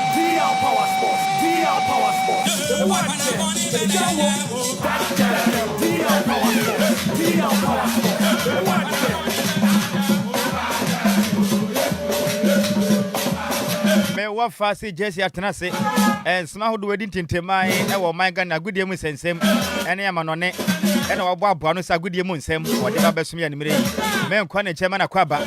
T: DL Power Sports, DL Power Sports, emu ɛdɛ, egya wom, dɛdɛw. DL Power Sports, DL Power Sports, emu ɛdɛ.
D: Me wɔfa se Jesse atena ase nsɛm ahodoɔ adi ntintimman wɔ ɔman Ghana agodie mu nsɛnsɛm ne amanɔne ɛna waboaboa no sɛ agodie mu nsɛm wɔde ba bɛsom yɛ anumere yi. Menkɔ ne nkyɛn ma nakɔ aba.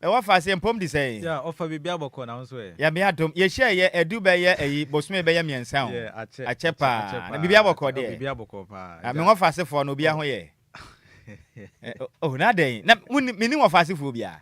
D: Me wɔfa se mpom di sɛn?
V: Yeah, ɔfa biribi abɔkɔ na wo nso ɛ?
D: Nyame adom. Yɛhyia yɛ adu bɛyɛ ayi bosome bɛyɛ mmiɛnsa o.
V: Yeah, akyɛ.
D: Akyɛ paa. Na biribi abɔkɔ deɛ?
V: Biribi abɔkɔ paa.
D: Me wɔfa asefoɔ no obiara ho yɛ? Oh, na adɛn? Na menni wɔfa asefoɔ biara.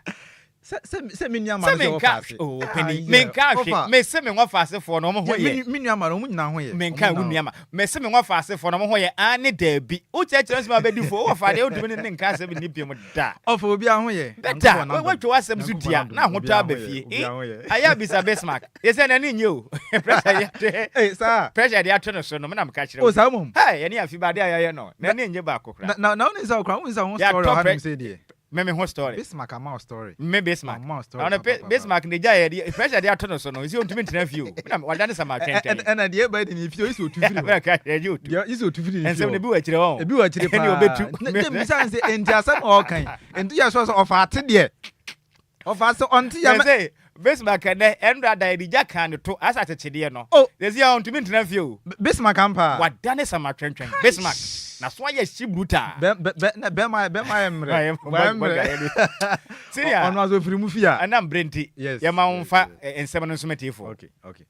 V: Sɛ sɛ sɛ me nua ma no sɛ wɔfa ase.
D: Oh, panin, menka hwe. Mese me wɔfa asefoɔ no wɔn ho yɛ.
V: Me nua ma no wɔn nyinaa ho yɛ.
D: Menka wo nua ma. Mese me wɔfa asefoɔ no wɔn ho yɛ aane daabi. Wokyerɛkyerɛ nsɛm a bɛdi fo. Wɔfa deɛ wotumi ne ne nka asɛm nni pii mu da.
V: Ɔfa obiara ho yɛ.
D: Bɛta, woatwa w'asɛm so tia na ahotɔ aba fie. Ayɛ abisa Bismarck. Yɛ sɛ n'ani nye o. Pressure yɛ.
V: Saa.
D: Pressure de ato no so no, me na meka kyerɛ
V: wo. O saa mmom.
D: Hey, ɛne afi ba de a yɛayɛ no. N'ani nye baako koraa.
V: Na na wonim sɛ okura wonim sɛ ho story ɔha nom sɛ deɛ.
D: Me me ho story.
V: Bismarck ama wo story.
D: Me Bismarck.
V: Ama wo story.
D: Ɔno Bismarck ne gya yɛ de pressure de ato no so no, nsi ontumi ntena fie o. Na wada ne sama twɛntwɛn.
V: Ɛna deɛ ɛba de ne fie isi otu firi hɔ.
D: Ka yɛ gye otu.
V: Deɛ isi otu firi ne fie.
D: Nsɛm ne bi wɔ akyire hɔ.
V: Ebi wɔ akyire paa.
D: Ɛne obetu.
V: Ne bisa sɛ enti asɛm a ɔkan. Enti yɛ so sɛ ɔfa ate deɛ. Ɔfa ase ɔnte yɛ.
D: Sɛ Bismarck ɛnɛ ɛnura da yɛde gya kan ne to asa akyekyedeɛ no.
V: Oh.
D: Sɛsi a ɔntumi ntena fie o.
V: Bismarck ampa.
D: Wada ne sama twɛntwɛn. Bismarck. Na so ayɛ hye brutal.
V: Bɛ bɛ bɛ na bɛrima bɛrima yɛ mmerɛ. Wayɛ mmerɛ.
D: Senior.
V: Ɔno aso firi mu fie a.
D: Ɛnam bere nti.
V: Yes.
D: Yɛma wo nfa nsɛm no nso tiefo.
V: Okay okay.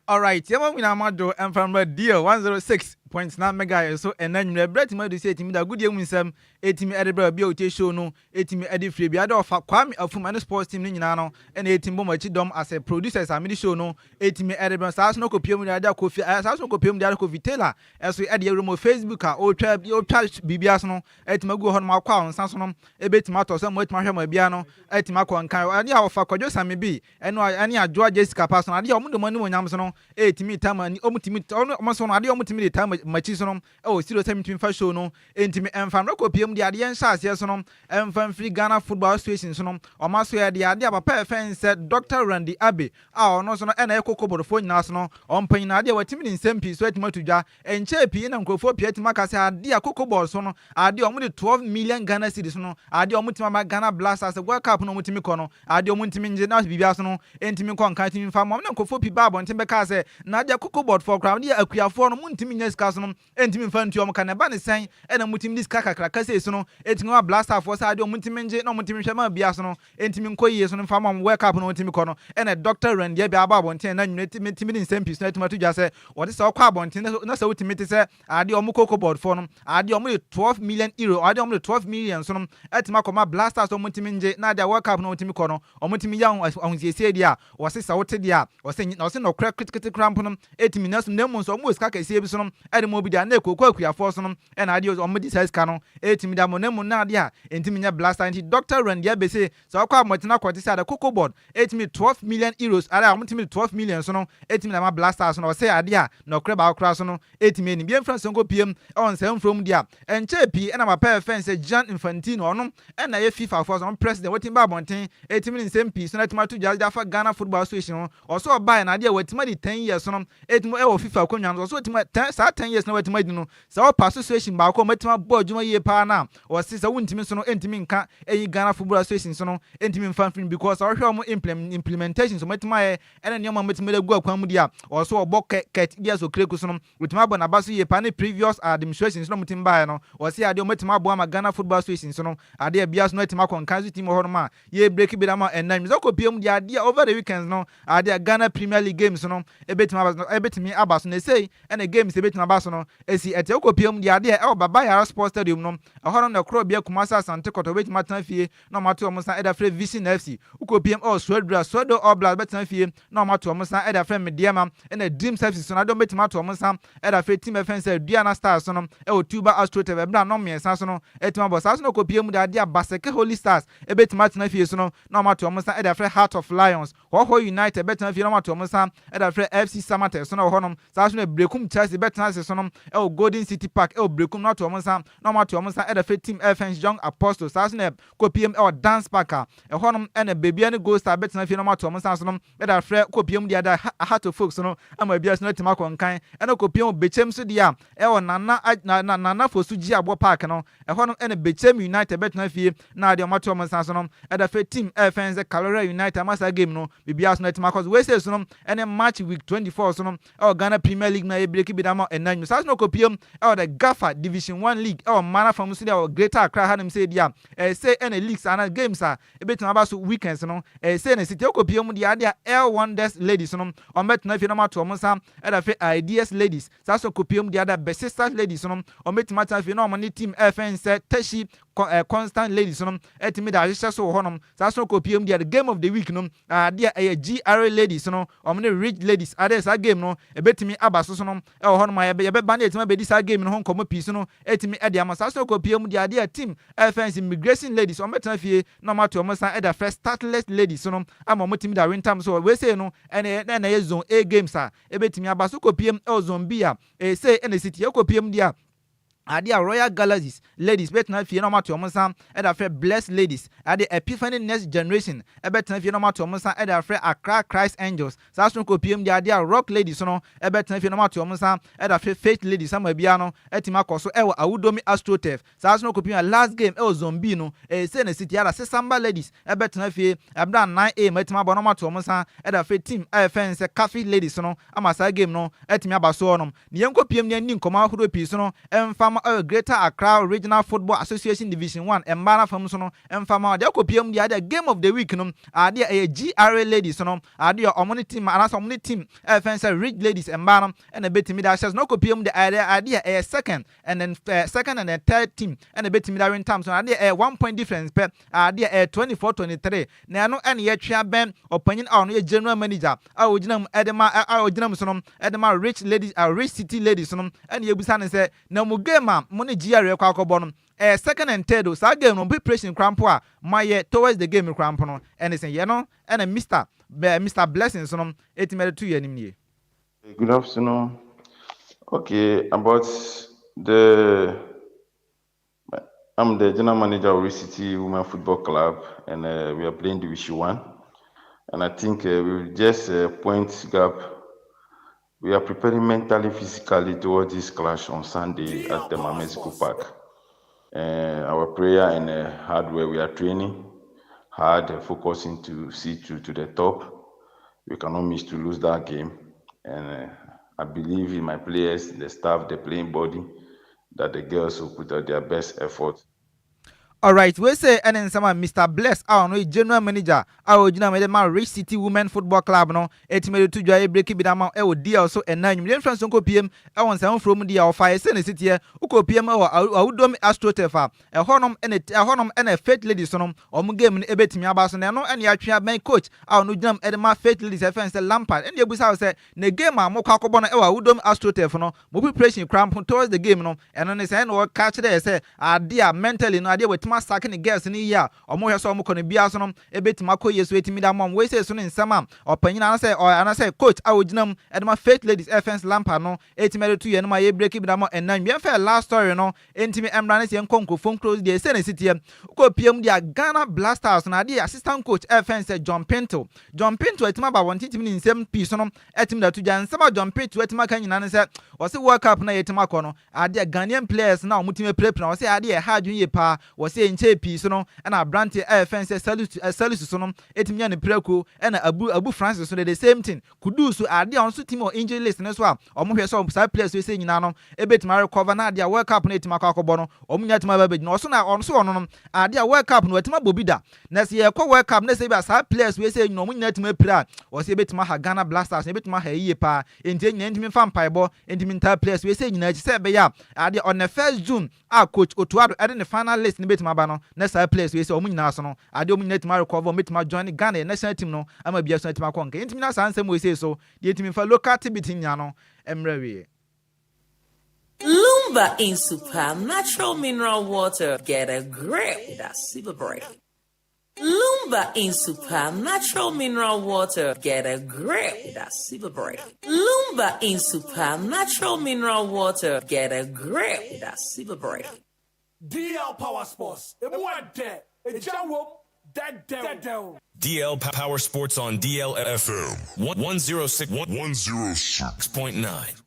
V: Alright, yɛma mo nyinaa mo adwo ɛmfa mmra Deal 106.9 Mega yɛ so ɛnɛ nwmerɛ berɛ atumi adu sɛ ɛtumi da agodie mu nsɛm ɛtumi ɛde brɛ obi a ɔtie show no ɛtumi ɛde firi bia dɛ ɔfa Kwame Afum ɛne sports team no nyinaa no ɛna ɛtumi bɔ mo akyi dɔm as a producers a mede show no ɛtumi ɛde brɛ saa so no kɔpie mu de ade akɔfi saa so no kɔpie mu de ade Kofi Taylor ɛso ɛde awura mu Facebook a ɔtwa ɔtwa biribia so no ɛtumi agu hɔ nom akɔ a nsa so no ɛbɛtumi atɔ sɛ mo ɛtumi ahwɛ mo abia no ɛtumi akɔ nkan ɛde a ɔfa Kwadwo Same bi Ɛno a ɛne adwoa Jessica pa so no, adeɛ a wɔn de wɔn animuonyam so no ɛtumi taa ma wɔn tumi wɔn so no adeɛ a wɔn tumi de taa ma makyi so no ɛwɔ studio sɛ mentumi mfa show no ntumi mfa mmerɛ kɔpie mu deɛ adeɛ nhyɛ aseɛ so no ɛmfa mfiri Ghana Football Association so no ɔma so yɛ deɛ adeɛ a papa ɛfɛn sɛ Dr. Randy Abbey a ɔno nso no ɛna ɛyɛ Cocoa Boardfoɔ nyinaa so no ɔmpanyin adeɛ watumi de nsɛm pii so atumi ato dwa. Ɛnkyɛɛ pii na nkurɔfoɔ pii atumi aka sɛ adeɛ a Cocoa Board so no adeɛ a wɔde 12 million Ghana cedis no adeɛ a wɔtumi ama Ghana Black Stars World Cup no wɔtumi kɔ no adeɛ a wɔntumi ngye na biribiara so no ntumi nkɔ nka ntumi mfa ma wɔn. Na nkurɔfoɔ pii baa abɔnten bɛkaa sɛ na adeɛ Cocoa Board foɔ koraa wɔde yɛ akuafoɔ no montumi nya sika so no ntumi mfa ntua wɔn ka, na ɛba ne sɛn na motumi de sika kakraka sei so no tumi ma Black Stars foɔ sɛ adeɛ a wɔntumi ngye na wɔntumi nhwɛ ma biribiara so no ntumi nkɔ yie so no mfa ma wɔn World Cup no wɔntumi kɔ no. Ɛna Doctor Randy Abbey aba abɔnten na nwene tumi de nsɛm pii so no atumi ato dwa sɛ wɔte sɛ wɔkɔ abɔnten na sɛ wotumi te sɛ adeɛ a wɔn Cocoa Board foɔ no adeɛ a wɔde 12 million euro adeɛ a wɔde 12 million so no atumi akɔma Black Stars a wɔntumi ngye na adeɛ a World Cup no wɔntumi kɔ no wɔntumi yɛ ahosiesie deɛ a wɔse sɛ wote deɛ a wɔse na wɔse nɔkorɛ ketekete koraa mpo no ɛtumi nya so, na mmom sɛ wɔwɔ sika kɛseɛ bi so no ɛde ma obi deɛ a na ɛkooko akuafoɔ so no ɛna adeɛ a wɔde saa sika no ɛtumi de ama, na mmom na adeɛ a ɛntumi nyɛ Black Stars. Nti Doctor Randy Abbey se sɛ wɔkɔ abɔnten akɔte sɛ ade Cocoa Board ɛtumi 12 million euros adeɛ a wɔtumi de 12 million so no ɛtumi de ama Black Stars no, ɔsɛ adeɛ a nɔkorɛ baako koraa so no ɛtumi anim yɛmfra nsɛnkɔ piem ɛwɔ nsɛmfrɛ mu deɛ a ɛnkyɛɛ pii ɛna papa ɛfɛn sɛ Gian Infantino, ɔno ɛna ɛyɛ FIFA foɔ so ɔno president, wɔtumi ba abɔnten ɛtumi ne nsɛm pii so na ɛtumi ato dwa de afa Ghana Football Association ho. Ɔsɛ ɔbaeɛ na adeɛ a wɔatumi adi 10 years no ɛtumi ɛwɔ FIFA akonnwa no so, ɔsɛ wɔtumi saa 10 years na wɔatumi adi no sɛ ɔpa association baako a wɔatumi abɔ adwuma yie paa no a ɔse sɛ wontumi so no ɛntumi nka ɛyi Ghana Football Association so no ɛntumi mfa mfiri, because sɛ ɔhwɛ wɔn implementations wɔatumi ayɛ ɛne nneɛma a wɔatumi de agu akwan mu deɛ a ɔso ɔbɔ Kurt Elias Okraku so no wɔtumi abɔ n'aba so yie paa, ne previous administration so no wɔtumi baeɛ no ɔse adeɛ wɔatumi aboa ama Ghana Football Association so no adeɛ bia so no atumi akɔ nkan so team wɔ hɔnom a yɛ break bi dama ɛnna sɛ kɔpie mu deɛ adeɛ over the weekends no adeɛ Ghana Premier League games no ebetumi aba so, ebetumi aba so na esei ɛna games ebetumi aba so no esi ɛte kɔpie mu deɛ adeɛ ɛwɔ Baba Yara Sports Stadium no ɛhɔ no na ɛkorɔ bia Kumasi Asante Kɔtɔ ebetumi atena fie na ɔmo ato ɔmo nsa ɛde afrɛ Vision FC. Wokɔpie mu ɛwɔ Swedru, Swedru All Blacks bɛtena fie na ɔmo ato ɔmo nsa ɛde afrɛ Medeama, ɛna Dreams FC so na adeɛ ɔmo betumi ato ɔmo nsa ɛde afrɛ team ɛfɛn sɛ Aduana Stars so no ɛwɔ Tuba AstroTurf ɛbɛn a nɔm 3 so no ɛtumi abɔ saa so na kɔpie mu deɛ adeɛ a Basake Holy Stars ebetumi atena fie so no na ɔmo ato ɔmo nsa ɛde afrɛ Heart of Lions. Hohoe United bɛtena fie na ɔmo ato ɔmo nsa ɛde afrɛ FC Samartex so na wɔ hɔnom. Saa so na Berekum Chelsea bɛtena ase so no ɛwɔ Golden City Park ɛwɔ Berekum na ato ɔmo nsa na ɔmo ato ɔmo nsa ɛde afrɛ team ɛfɛn Young Apostles. Saa so na kɔpiem ɛwɔ Dance Park a ɛhɔnom ɛna Bibiani Gold Star bɛtena fie na ɔmo ato ɔmo nsa so no ɛde afrɛ kɔpiem deɛ ada Hearts of Oak no ama ebi so no atumi akɔ nkan. Ɛna kɔpiem Bɛkyɛm so deɛ a ɛwɔ Nana Fosu Gye Aboɔ Park no ɛhɔnom ɛna Bɛkyɛm United bɛtena fie na adeɛ ɔmo ato ɔmo nsa so no ɛde afrɛ team ɛfɛn sɛ Karela United ama saa game no biribiara so no atumi akɔ so. Wei sɛ so no ɛne match week 24 so no ɛwɔ Ghana Premier League na yɛ break bi da ma ɛnan mu. Saa so no kɔpiem ɛwɔ the GAFA Division 1 League ɛwɔ mmaa fam so deɛ ɛwɔ Greater Accra hanom sɛ di a ɛsɛ ɛna leagues ana games a ebetumi aba so weekends no ɛsɛ na siti ɛkɔpiem deɛ adeɛ a El Wonders Ladies no wɔn bɛtena fie na wɔn ato wɔn nsa ɛda fɛ Ideas Ladies. Saa so kɔpiem deɛ ada Besistas Ladies no wɔn bɛtumi atena fie na wɔn ne team ɛfɛn sɛ Teshie Constant Ladies no ɛtumi da ahyehyɛ so wɔ hɔnom. Saa so kɔpiem deɛ the game of the week no adeɛ ɛyɛ GRA Ladies no wɔn ne Rich Ladies adeɛ saa game no ɛbɛtumi aba so so no ɛwɔ hɔnom a yɛbɛba ne yɛtumi abɛdi saa game no ho nkɔmɔ pii so no ɛtumi ɛde ama. Saa so kɔpiem deɛ adeɛ team ɛfɛn sɛ Immigration Ladies wɔn bɛtena fie na wɔn ato wɔn nsa ɛda fɛ Startless Ladies no ama wɔn tumi da wintam so. Wei no ɛna ɛna ɛyɛ Zone A games a ɛbɛtumi aba so. Kɔpiem ɛwɔ Zone B a ɛsɛ ɛna esi tie kɔpiem deɛ adeɛ a Royal Galaxies Ladies bɛtena fie na wɔn ato wɔn nsa ɛde afrɛ Blessed Ladies. Adeɛ Epiphany Next Generation ɛbɛtena fie na wɔn ato wɔn nsa ɛde afrɛ Accra Christ Angels. Saa so kɔpiem deɛ adeɛ a Rock Ladies no ɛbɛtena fie na wɔn ato wɔn nsa ɛde afrɛ Faith Ladies ama bia no ɛtumi akɔ so ɛwɔ Awudomi AstroTurf. Saa so kɔpiem a last game ɛwɔ Zone B no ɛsɛ na city ara Sesamba Ladies ɛbɛtena fie ɛbɛn 9 am ɛtumi abɔ na wɔn ato wɔn nsa ɛde afrɛ team ɛyɛ sɛ Cafe Ladies no ama saa game no ɛtumi aba so hɔnom. Ne yɛn kɔpiem ne ani nkɔmɔ ahodoɔ pii so no ɛmfa ma ɛwɔ Greater Accra Regional Football Association Division 1 mmaa n'afam so no ɛmfa ma deɛ kɔpiem deɛ adeɛ game of the week no adeɛ ɛyɛ GRA Ladies no adeɛ ɔmo ne team anaasɛ ɔmo ne team ɛfɛn sɛ Rich Ladies mmaa no ɛna ebetumi de ahyɛ so na ɔkɔpiem deɛ adeɛ adeɛ ɛyɛ second and then second and then third team ɛna ebetumi de awentam so adeɛ ɛyɛ 1 point difference pɛ, adeɛ ɛyɛ 24-23 na ɛno ɛna yɛtwe abɛn ɔpanyin a ɔno yɛ general manager a ogyina mu ɛde ma a ogyina mu so no ɛde ma Rich Ladies, Rich City Ladies no, ɛna yɛbusa ne sɛ na mo game a mo ne GRA kɔ akɔbɔ no ɛyɛ second and third o, saa game no preparation kora mpo a moayɛ towards the game kora mpo no ɛne sɛ yɛ no ɛna Mr Blessings no ɛtumi ɛde to yɛ anim nie.
A: Good afternoon. Okay, about the I'm the general manager of Rich City Women Football Club, and we are playing Division One. And I think we just point gap. We are preparing mentally, physically towards this clash on Sunday at the Mexico Park. Our prayer and hardware, we are training hard, focusing to see to, to the top. We cannot miss to lose that game. And I believe in my players, the staff, the playing body, that the girls will put out their best effort.
V: Alright, wei sɛ ɛne nsɛm a Mr Bless a ɔno yɛ general manager a ɔgyina mu de ma Rich City Women Football Club no ɛtumi de to dwa. Ɛbreak bi da ma ɛwɔ DL so ɛna nwum yɛmfrɛ nso nkɔ piem ɛwɔ nsɛm foforɔ mu di a ɔfa ɛsɛ ne siteɛ wokɔ piem ɛwɔ Awudom AstroTurf a ɛhɔnom ɛna ɛhɔnom ɛna Faith Ladies no ɔmo game no ɛbɛtumi aba so, na ɛno ɛna yɛatwe abɛn coach a ɔno gyina mu ɛde ma Faith Ladies, ɛfɛn sɛ Lampard. Ɛna ebusa sɛ ne game a mokɔ akɔbɔ no ɛwɔ Awudom AstroTurf no, mo preparation kora mpo towards the game no, ɛno ne sɛ ɛna wɔka kyerɛ sɛ adeɛ a mentally no, adeɛ wɔtumi asake ne girls no yie a ɔmo hwɛ sɛ ɔmo kɔ no biara so no ɛbɛtumi akɔ yie so ɛtumi da mɔm. Wei sɛ so ne nsɛm a ɔpanyin anasɛ ɔ anasɛ coach a ogyina mu ɛde ma Faith Ladies, ɛfɛn Lampard no, ɛtumi ɛde to yɛn no ma yɛ break bi da mɔ. Ɛnan yɛn fɛ last story no ɛntumi ɛmra ne sɛ yɛn nkɔ nkurɔfoɔ nkuro deɛ ɛsɛ ne si teɛ kɔ pie mu deɛ, Ghana Black Stars no, adeɛ assistant coach ɛfɛn sɛ John Pinto. John Pinto ɛtumi aba wɔn titimi ne nsɛm pii so no ɛtumi da to dwa. Nsɛm a John Pinto ɛtumi aka nyinaa ne sɛ wɔsi World Cup na yɛtumi akɔ no, adeɛ Ghanaian players na wɔn tumi apirapira, wɔsi adeɛ ɛha adwene yie paa. Wɔsi nkyɛn pii so no ɛna aberanteɛ ɛfɛn sɛ Salisu, Salisu so no ɛtumi nya ne pirako, ɛna Abu Francis so de the same thing. Kudu so adeɛ a ɔno nso team wɔ injury list ne so a ɔmo hwɛ sɛ saa players wei sɛ nyinaa no ɛbɛtumi arecover na adeɛ a World Cup no ɛtumi akɔ akɔbɔ no, ɔmo nyinaa tumi aba abɛgyina. Ɔso na ɔno so ɔno no adeɛ a World Cup no wɔtumi abɔ bi da, na sɛ yɛkɔ World Cup na sɛ bi a saa players wei sɛ nyinaa ɔmo nyinaa tumi apira a, ɔsɛ ɛbɛtumi aha Ghana Black Stars na ɛbɛtumi aha yie paa. Nti nyinaa ntumi mfa mpaebɔ ntumi ntaa players wei sɛ nyinaa akyi sɛ ɛbɛyɛ a adeɛ on the 1st June a coach Otto Addo ɛde ne final list ne bɛtumi aba no, na saa players wei sɛ ɔmo nyinaa so no adeɛ ɔmo nyinaa tumi arecover, ɔmo bɛtumi ajoin Ghana national team no ama bia so atumi akɔ nka. Ntumi na saa nsɛm wei sɛ so deɛ ntumi fa local tibit nyinaa no mmerɛ wie.
E: Lumba in Super Natural Mineral Water. Get a grip with that super break. Lumba in Super Natural Mineral Water. Get a grip with that super break. Lumba in Super Natural Mineral Water. Get a grip with that super break.
T: DL Power Sports. Emu ade. Eja wom. Dedew.
B: DL Power Sports on DLFM 106 106.9.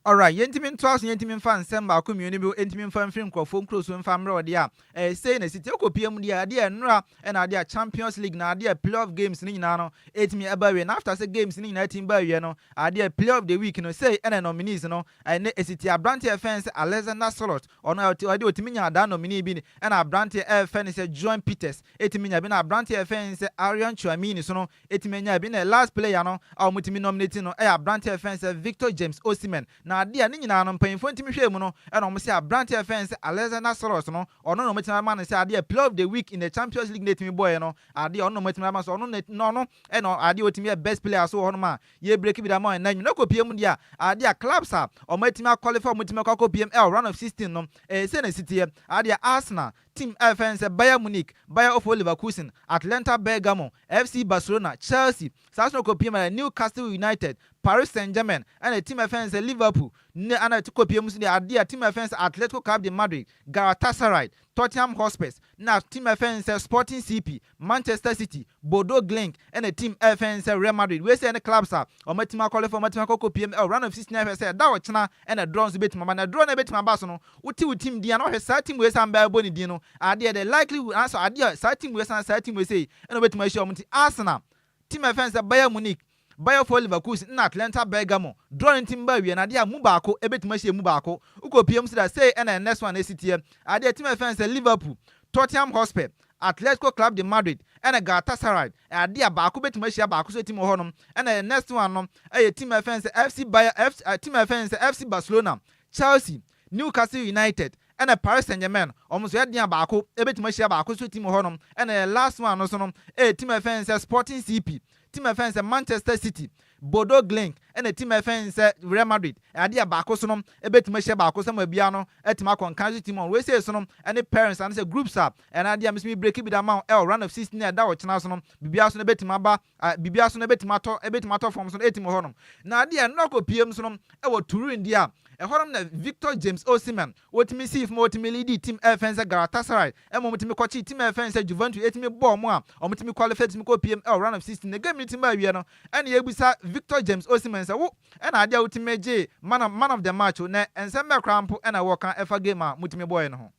V: Alright, yɛntumi ntoa so, yɛntumi mfa nsɛm baako mmienu bi ntumi mfa mfiri nkurɔfoɔ nkuro so mfa mmerɛ. Ɔdeɛ a ɛyɛ sei na siti ɛkɔ mu deɛ, adeɛ nnora ɛna adeɛ a Champions League na adeɛ playoff games ne nyinaa no ɛtumi ɛba awie. Na after sɛ games ne nyinaa ɛtumi ba awie no, adeɛ player of the week no sei ɛna nominees no ɛne esiti. Aberanteɛ ɛfɛn sɛ Alexander Sorloth, ɔno ɔde ɔtumi nya adaa nominee bi, ɛna aberanteɛ ɛfɛn sɛ John Peters ɛtumi nya bi, na aberanteɛ ɛfɛn sɛ Aurelien Tchouameni so no ɛtumi nya bi, na last player no a wɔtumi nominate no ɛyɛ aberanteɛ ɛfɛn sɛ Victor James Osimhen. Na adeɛ a ne nyinaa no mpanyinfoɔ ntumi hwɛ mu no, ɛna wɔn sɛ aberanteɛ fɛn sɛ Alexander Sorloth no, ɔno na wɔn ama no sɛ adeɛ player of the week in the Champions League na etumi bɔɔɛ no, adeɛ ɔno na wɔn ama so ɔno na ɔno ɛna adeɛ otumi yɛ best player so wɔ hɔnom a yɛ break bi da ma ɛna nwuna kɔ pie mu deɛ, adeɛ a clubs a wɔn atumi aqualify, wɔn atumi akɔ akɔ pie mu ɛwɔ round of 16 no, ɛyɛ sɛ na esi teɛ. Adeɛ Arsenal, team ɛfɛn sɛ Bayern Munich, Bayer 04 Leverkusen, Atlanta Bergamo, FC Barcelona, Chelsea, saa so na kɔ pie mu Newcastle United, Paris Saint-Germain, ɛna team ɛfɛn sɛ Liverpool ne ɛna kɔ pie mu so deɛ, adeɛ team ɛfɛn sɛ Atletico Club de Madrid, Galatasaray, Tottenham Hotspurs, na team ɛfɛn sɛ Sporting CP, Manchester City, Bodo Glimt, ɛna team ɛfɛn sɛ Real Madrid. Wei sɛ ɛne clubs a wɔn atumi aqualify, wɔn atumi akɔkɔ pie mu ɛwɔ round of 16. Ɛhwɛ sɛ ɛda ɔkyena ɛna draw nso bɛtumi aba, na draw na ɛbɛtumi aba so no, wote wo team din a na ɔhwɛ saa team wei san bɛɛ bɔ ne din no, adeɛ the likelihood anaasɛ adeɛ saa team wei san saa team wei sei ɛna wɔbɛtumi ahyia wɔn. Ti Arsenal, team ɛfɛn sɛ Bayern Munich, Bayer 04 Leverkusen na Atlanta Bergamo, draw ne team ba awie na adeɛ a mu baako ebɛtumi ahyia mu baako. Wokɔ pie mu so da sei ɛna next one esi teɛ. Adeɛ team ɛfɛn sɛ Liverpool, Tottenham Hotspur, Atletico Club de Madrid ɛna Galatasaray, adeɛ a baako bɛtumi ahyia baako so team wɔ hɔnom. Ɛna next one no ɛyɛ team ɛfɛn sɛ FC Bayer FC, team ɛfɛn sɛ FC Barcelona, Chelsea, Newcastle United ɛna Paris Saint Germain. Ɔmo nso ɛdeɛ a baako ebɛtumi ahyia baako so team wɔ hɔnom. Ɛna last one no so no ɛyɛ team ɛfɛn sɛ Sporting CP, team ɛfɛn sɛ Manchester City, Bodo Glimt. ɛna team a ɛfɛn sɛ Real Madrid adeɛ a baako so no ɛbɛtumi ahyia baako sɛ ma biara no atumi akɔ nkan so team on wei sei so no ɛne pairings anaasɛ groups a ɛna adeɛ a mesumi break bi da ma wo ɛwɔ round of 16 a ɛda ɔkyena so no, biribiara so no ɛbɛtumi aba, biribiara so no ɛbɛtumi atɔ fam so no ɛtumi hɔ nom. Na adeɛ ɛno akɔ piem so no ɛwɔ Turin deɛ a, ɛhɔnom na Victor James Osimhen wɔtumi sii fam, wɔtumi lead team ɛfɛn sɛ Galatasaray ɛma wɔtumi kɔkye team ɛfɛn sɛ Juventus, ɛtumi bɔɔ mo a wɔtumi qualify, tumi kɔ piem ɛwɔ round of 16. Na game no tumi awie no, ɛna yɛbusa Victor James Osimhen sɛ wo ɛna adeɛ a wotumi gye man of the match o, na nsɛm bɛɛ koraa mpo ɛna wɔka ɛfa game a motumi bɔɔɛ no ho?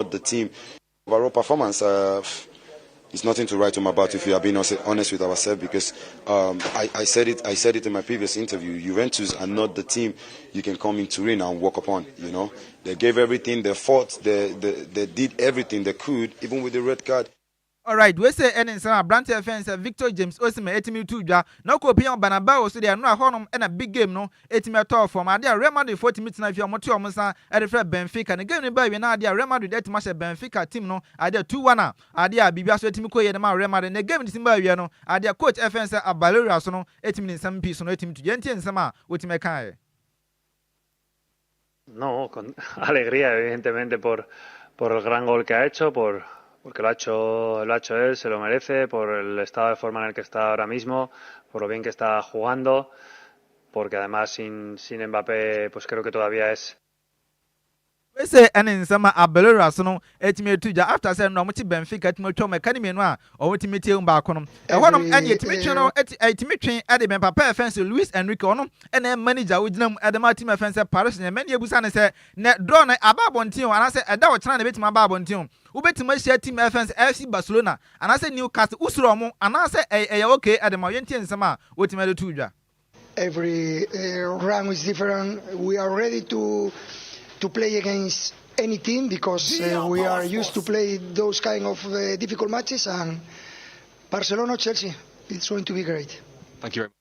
G: The team overall performance is nothing to write home about if we are being honest with ourselves, because I said it in my previous interview. Juventus are not the team you can come in Turin and walk upon. They gave everything, they fought, they did everything they could, even with the red card.
V: Alright, wei sɛ ɛne nsɛm aberanteɛ fɛn sɛ Victor James Osimhen ɛtumi tu dwa. Na ɔkɔ pia Bernabeu so deɛ, ɛno a hɔnom ɛna big game no ɛtumi ɛtɔɔ fam, adeɛ a Real Madrid foɔ tumi tena fie a wɔte wɔn nsa ɛde frɛ Benfica ne game no ba awie, na adeɛ a Real Madrid ɛtumi ahyɛ Benfica team no adeɛ 2-1 a adeɛ a biribi aso ɛtumi kɔ yie de ma Real Madrid. Ne game no tumi ba awie no, adeɛ a coach ɛfɛn sɛ Arbeloa so no ɛtumi ne nsɛm pii so no ɛtumi tu. Yɛntie nsɛm a wɔtumi ɛkaeɛ.
H: No, con alegría, evidentemente, por el gran gol que ha hecho, porque lo ha hecho él, se lo merece, por el estado de forma en el que está ahora mismo, por lo bien que está jugando, porque además sin Mbappé, pues creo que todavía es
V: Wese ɛne nsɛm a Arbeloa so no ɛtumi etu gya after sɛ no ɔmo te Benfica ɛtumi atwa ɔmo ɛka ne mmienu a ɔmo tumi tie mu baako no. Ɛhɔnom ɛne ɛtumi twe no, ɛtumi twe ɛde bɛn papa ɛfɛn sɛ Luis Enrique, ɔno ɛna manager a ogyina mu ɛde ma team ɛfɛn sɛ Paris Saint-Germain. Ebusa ne sɛ nɛ draw no aba abɔnten o, anaasɛ ɛda ɔkyena na ebɛtumi aba abɔnten o, wobɛtumi ahyia team ɛfɛn sɛ FC Barcelona anaasɛ Newcastle, wosoro ɔmo anaasɛ ɛyɛ okay ɛde ma? Yɛntie nsɛm a wotumi ɛde tu dwa.
W: Every round is different. We are ready to play against any team because we are used to play those kind of difficult matches, and Barcelona, Chelsea, it's going to be great.
G: Thank you very much.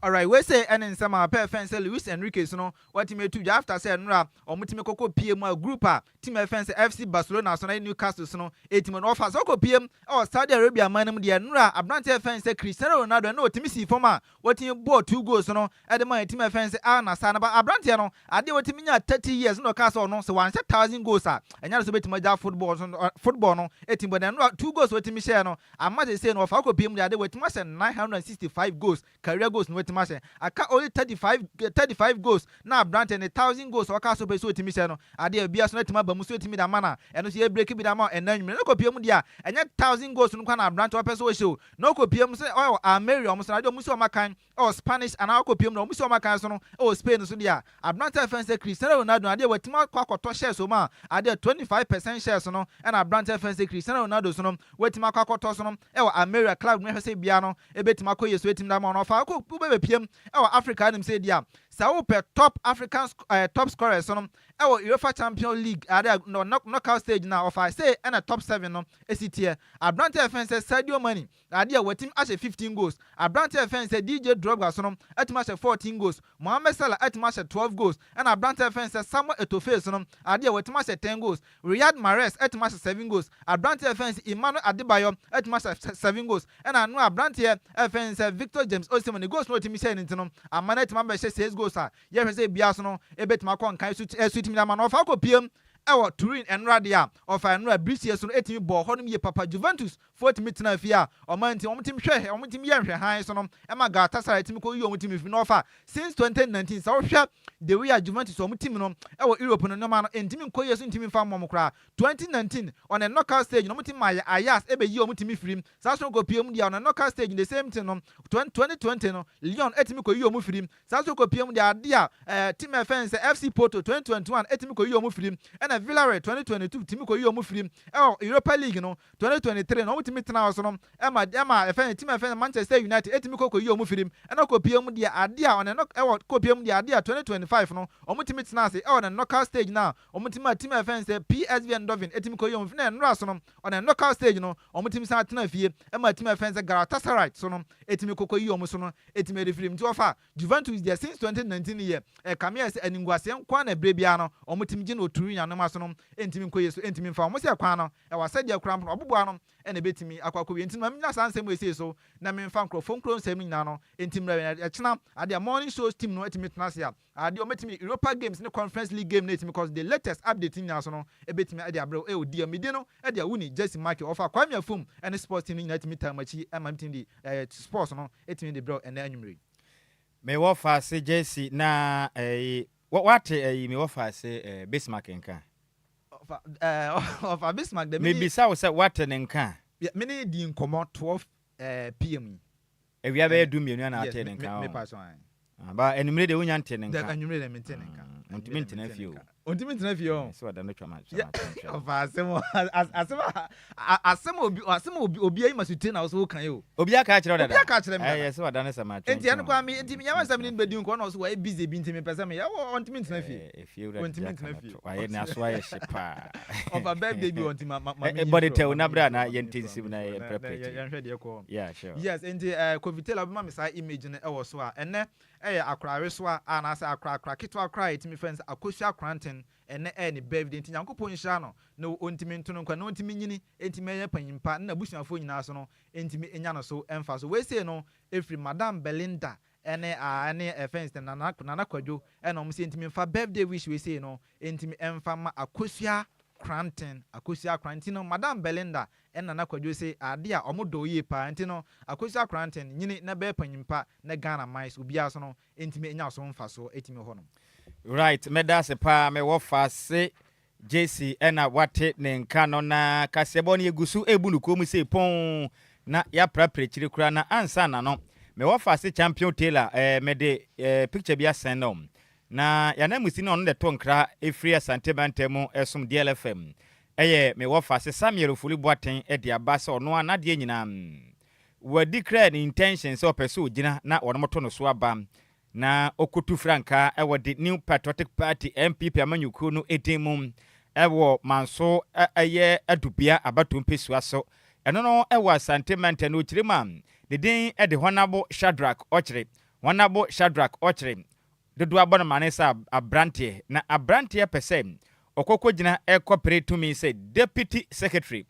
V: Alright, wei sɛ ɛne nsɛm a pɛ fɛn sɛ Luis Enrique so no watumi atu dwa after sɛ nnora ɔmotumi kɔkɔ pie mu a group a team ɛfɛn sɛ FC Barcelona so na Newcastle so no ɛtumi no ɔfa sɛ ɔkɔ pie mu ɛwɔ Saudi Arabia man no mu deɛ. Nnora aberanteɛ fɛn sɛ Cristiano Ronaldo ɛna ɔtumi sii fam a wɔtumi bɔɔ two goals no ɛde ma team ɛfɛn sɛ Al Nassr no ba. Aberanteɛ no adeɛ wɔtumi nya 30 years na ɔka sɛ ɔno sɛ wanhyɛ 1,000 goals a, ɛnyɛ sɛ ɔbɛtumi agya football so football no ɛtumi bɔ. Na nnora two goals wɔtumi hyɛɛ no ama sɛ sɛ no ɔfa akɔ pie mu deɛ, adeɛ wɔtumi ahyɛ 965 goals, career goals no wɔtumi ahyɛ. Aka only 35 goals na aberanteɛ ne 1,000 goals ɔka so pɛ sɛ ɔtumi hyɛ no, adeɛ bia so no atumi aba mu so ɔtumi da ma na ɛno so yɛ break bi da ma ɛna nwumere no kɔpie mu deɛ a, ɛnyɛ 1,000 goals no kwa na aberanteɛ ɔpɛ sɛ ɔhyɛ o. Na ɔkɔpie mu sɛ ɔyɛ Almeria, ɔmo so na adeɛ ɔmo si ɔmo akan ɛwɔ Spanish anaa ɔkɔpie mu na ɔmo si ɔmo akan so no ɛwɔ Spain so deɛ a, aberanteɛ fɛn sɛ Cristiano Ronaldo adeɛ wɔatumi akɔ akɔtɔ shares wɔ mu a, adeɛ 25% shares no ɛna aberanteɛ fɛn sɛ Cristiano Ronaldo so no wɔatumi akɔ akɔtɔ so no ɛwɔ Almeria club no. Ɛhwɛ sɛ bia no ɛbɛtumi akɔ yie so ɛtumi da ma ɔno. Ɔfa akɔ wobɛbɛpiem ɛwɔ Africa anim sɛ di a, sɛ wopɛ top African top scorers no ɛwɔ UEFA Champions League ade no knockout stage na ɔfa sɛ ɛna top seven no esi teɛ, aberanteɛ fɛn sɛ Sadio Mane adeɛ a wɔtumi ahyɛ 15 goals, aberanteɛ fɛn sɛ DJ Drogba so no atumi ahyɛ 14 goals, Mohamed Salah atumi ahyɛ 12 goals, ɛna aberanteɛ fɛn sɛ Samuel Eto'o so no adeɛ a wɔtumi ahyɛ 10 goals, Riyad Mahrez atumi ahyɛ 7 goals, aberanteɛ fɛn sɛ Emmanuel Adebayor atumi ahyɛ 7 goals, ɛna ano aberanteɛ fɛn sɛ Victor James Osimhen ne goals no otumi hyɛ ne ti no ama no atumi abɛhyɛ 6 goals a yɛhwɛ sɛ bia so no ebɛtumi akɔ nkan so ɛso tumi ama no. Ɔfa akɔ piem ɛwɔ Turin ɛnora deɛ a, ɔfa ɛnora Brescia so no ɛtumi bɔɔ hɔ nom yie papa. Juventus foɔ tumi tena fie a ɔman nti wɔn tumi hwɛ, wɔn tumi yɛ nhwɛhan so no ɛma Galatasaray tumi kɔ yi wɔn tumi fi na ɔfa since 2019. Sɛ wohwɛ the way a Juventus wɔn team no ɛwɔ Europe no, nneɛma no ntumi nkɔ yie so, ntumi nfa mmɔm koraa. 2019 on a knockout stage na wɔn tumi ma yɛ Ajax ɛbɛyi wɔn tumi firim. Saa so kɔ pie mu deɛ, on a knockout stage, the same thing no, 2020 no Lyon ɛtumi kɔ yi wɔn firim. Saa so kɔ pie mu deɛ, adeɛ a team ɛfɛn sɛ FC Porto 2021 ɛtumi kɔ yi wɔn firim, ɛna Villarreal 2022 tumi kɔ yi wɔn firim. Ɛwɔ Europa League no 2023 na wɔn tumi tena hɔ so no ɛma ɛfɛn team ɛfɛn Manchester United ɛtumi kɔ yi wɔn firim. Ɛna kɔ pie mu deɛ, adeɛ a ɔne no ɛwɔ kɔ pie mu deɛ, adeɛ a 2025 no wɔn tumi tena ase ɛwɔ ne knockout stage na wɔn tumi a team ɛfɛn sɛ PSV Eindhoven ɛtumi kɔ yi wɔn fi. Na ɛnora so no, ɔne knockout stage no, wɔn tumi san tena fie ɛma team ɛfɛn sɛ Galatasaray so no ɛtumi kɔkɔ yi wɔn so no ɛtumi ɛde firim. Nti wɔfa Juventus deɛ, since 2019 yɛ ɛkame yɛ sɛ animguaseɛ nko na ebire biara no wɔn tumi gye no oturu nyanoma. nneɛma so no ntumi nkɔ yie so ntumi mfa wɔn sɛ kwan no ɛwɔ asɛdeɛ koraa mpo no ɔboboa no ɛna ɛbɛtumi akɔ akɔwie. Nti no ma mennya saa nsɛm wei sei so na memfa nkurɔfoɔ nkuro nsɛm no nyinaa no nti mmerɛ ɛkyena adeɛ a morning shows team no atumi tena ase a adeɛ wɔbɛtumi Europa games ne Conference League game no atumi kɔ so the latest update no nyinaa so no ɛbɛtumi de abrɛ wo ɛwɔ DM me din no ɛde Awuni Jesse Michael ɔfa Kwame Afum ɛne sports team no nyinaa atumi taa m'akyi ɛma metumi de ɛɛ sports no ɛtumi de brɛ wo ɛnɛ anwummerɛ yi.
D: Me wɔfaase Jesse na ɛyi wate ɛyi me wɔfaase ɛɛ Bismarck nka.
V: Ɔfa ɛɛ ɔfa Bismarck dɛ.
D: Mebisa wo sɛ woate ne nka a?
V: Yeah, me ne di nkɔmɔ 12 ɛɛ PM yi.
D: Awia bɛyɛ 12 ana
V: Yes,
D: woatee ne
V: me
D: nka
V: me
D: ɔ?
V: me pa so ae.
D: Ah, ba anwummere deɛ wonya ntee ne
V: Dɛ
D: nka.
V: anwummere deɛ mente ne nka.
D: Mm,
V: Anwummere
D: ɔntumi
V: deɛ
D: ntena
V: mente ne
D: fie o.
V: nka. Ɔntumi ntena fie ɔ.
D: Sɛ ɔda no twa ma
V: Yeah,
D: twa ma twɛntwɛn.
V: ɔfa asɛm o, as asɛm a asɛm a obi asɛm a obi obi ayi ma so tie na wo so woka yi o.
D: Obi aka akyerɛ wo
V: Obi
D: dada?
V: aka akyerɛ me dada.
D: Ɛyɛ sɛ wada no sɛ ma
V: Enti ɛno
D: twɛntwɛn
V: koraa
D: o.
V: me enti meyɛ sɛ me ne no bɛdi nkɔmmɔ na ɔse wayɛ busy bi nti mepɛ sɛ meyɛ ɔ ɔntumi ntena fie.
D: Eh, efie wura
V: Ɔntumi
D: didi aka
V: ntena
D: no
V: fie.
D: to. Wayɛ n'aso ayɛ hye paa.
V: Ɔfa birthday bi wɔ nti ma ma ma
D: Eh, eh,
V: menyi
D: bɔ ne
V: mfiri hɔ,
D: tɛw
V: ma
D: na
V: menyi
D: bra
V: mfiri
D: na
V: hɔ, ma menyi
D: yɛnte
V: mfiri hɔ,
D: nsim
V: ma
D: na
V: menyi mfiri hɔ na
D: yɛmprɛprɛ
V: na
D: ti.
V: yɛnhwɛ deɛ ɛkɔ hɔ.
D: Yeah, sure.
V: Yes, enti eh, Kofi Taylor wobɛma me saa image no ɛwɔ so a, ɛnnɛ ɛyɛ akorawesoa anaasɛ akorakora ketewa koraa a yɛtumi frɛ no sɛ Akosua Koranteng, ɛnnɛ ɛyɛ ne birthday nti Nyankopɔn nhyira no na ɔntumi nto no nkwa na ɔntumi nyini ntumi nyɛ panyin pa na n'abusuafoɔ nyinaa so no ntumi nya no so mfaso. Wei sei no ɛfiri Madam Belinda ɛne a ɛne ɛfɛn sɛ Nana Nana Kwadwo ɛna wɔn sɛ ntumi mfa birthday wish wei sei no ntumi mfa ma Akosua Kranten Akosua Kranten nti no Madam Belinda ɛne Nana Kwadwo se ade a wɔn dɔ yie paa nti no Akosua Kranten nyini na bɛyɛ panyin pa na Ghana man so obiara so no ntumi nya so mfasoɔ ɛtumi hɔ nom.
D: Right mɛda ase paa me wɔfa se Jesse na wate ne nka no na kaseɛbɔ no yɛgu so rebu no kuo mu sei pɔnn na yɛaprapra akyire koraa na ansa na no me wɔfa se Champion Taylor eh, mede eh, picture bi asɛn no na yɛananmusi no ɔno na ɛto nkra ɛfiri Asante mantam mu ɛsom DLFM ɛyɛ me wɔfa se Samuel Ofori Boateng de aba sɛ ɔno a n'adeɛ nyinaa wadi kra ne intention sɛ ɔpɛ sɛ ɔgyina na wɔnom to no so aba na ɔkɔtu frankaa wɔ The New Patriotic Party, NPP, amanyɔkuo no din mu wɔ Manso ɛyɛ Adubea abatoɔ mpesua so. Ɛno no wɔ Asante mantam no ɔkyerɛ mu a ne din de Hɔnabo Shadrack Ɔkyere. Hɔnabo Shadrack Ɔkyere dodoɔ abɔ no mane sɛ abranteɛ na abranteɛ pɛ sɛ ɔkɔ kɔgyina kɔpere tumi sɛ Deputy Secretary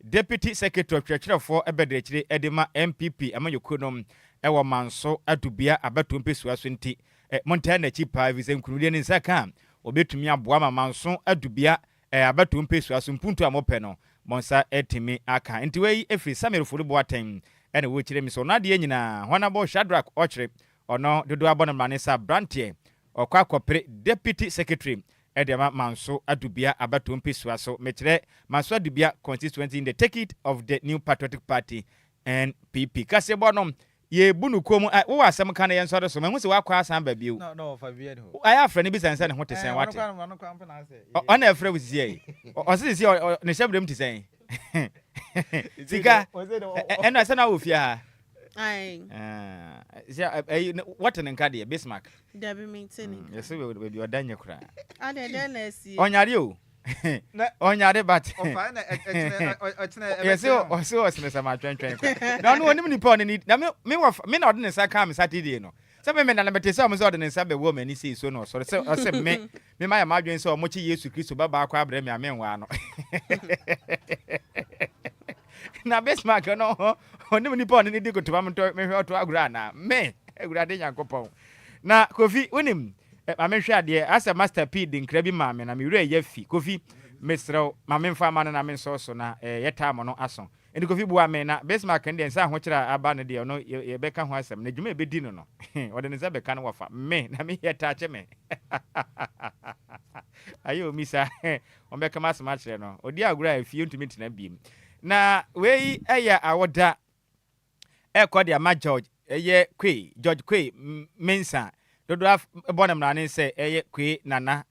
D: Deputy Secretary ɔtwerɛtwerɛfoɔ bɛdrɛkyire de ma NPP amanyɔkuo no wɔ Manso Adubea abatoɔ mpesua so nti montaa n'akyi paa ɛfiri sɛ nkunimdie no nsa ka a ɔbɛtumi aboa ma Manso Adubea abatoɔ mpesua so mpuntuo a mopɛ no mo nsa atumi aka. Nti wei firi Samuel Ofori Boateng na wɔkyerɛ mi sɛ ɔno adeɛ nyinaa Honourable Shadrack Ɔkyere ɔno dodoɔ abɔ no mmrane sɛ abranteɛ ɔkɔ akɔpere Deputy Secretary de ama Manso Adubia abatoɔ mpesua so, mekyerɛ Manso Adubia constituency in the ticket of the New Patriotic Party, NPP. Kaseɛbɔ no, yɛbu no kuo mu, ɛ, wowɔ asɛm ka na yɛnsɔre so, mahu sɛ woakɔ asan ba bio.
V: No, no, ɔfa biribi ani hɔ.
D: Ayɛ afrɛ no bisa no sɛ ne ho te
V: Ɛɛ,
D: sɛn,
V: ɔno
D: wate?
V: koraa no, ɔno koraa mpo na asɛ.
D: Ɔ, ɔno na ɛfrɛ wo sisi yi. Ɔ, ɔse sisi ɔ, ɔ, ne hyɛbrɛ mu te sɛn? Sika, ɛ, ɛ, ɛno ɛsɛ na wɔ fie ha.
F: Ae.
D: Ah, sɛ, ɛ, ɛyi, wɔte ne nka deɛ, Bismarck.
F: Dabi mente ne nka.
D: Yɛsɛ baabi ɔda nyɛ koraa.
F: Adɛn dɛn na asie?
D: Ɔnyare o. Ɔnyare but.
V: Ɔfa na ɛkyinɛ ɛkyinɛ
D: Yɛsɛ ɔsɛ ɔsene sɛ matwɛntwɛn koraa. Na ɔno ɔnim nipa ɔne ne na me me wɔ me na ɔde ne nsa kaa me Saturday no. Sɛ me me na mete sɛ ɔmo sɛ ɔde ne nsa bɛwɔ m'ani sei so na ɔsɔre sɛ ɔsɛ me me ma yɛ m'adwene sɛ ɔmo kye Yesu Kristo ba baako abrɛ me a menwaa no. Na Bismarck no ɔnim nipa ɔne ne di kotoma ntɔ mehwɛ ɔto agorɔ anaa me Awurade Nyankopɔn. Na Kofi, wonim, eh, ma menhwɛ adeɛ, asɛ Master P de nkra bi maa me na me werɛ yɛ fi. Kofi, mesrɛ wo, ma memfa ma no na mensɔɔ so na eh, yɛ time no aso. Enti Kofi boa me na Bismarck no deɛ nsa ahokyerɛ a aba no deɛ ɔno yɛbɛka ho asɛm, na dwuma a ɛbɛdi no no, ɔde ne nsa bɛka no wafa me na me yɛ taakye me. Ayɛ omi saa, wɔbɛka m'asɛm akyerɛ no. Ɔdi agorɔ a efie ntumi ntena biem. Na wei yɛ awoda ɛrekɔ de ama George ɛyɛ Quay, George Quay Mensah, dodoɔ a bɔ no mmrane sɛ ɛyɛ Quay Nana,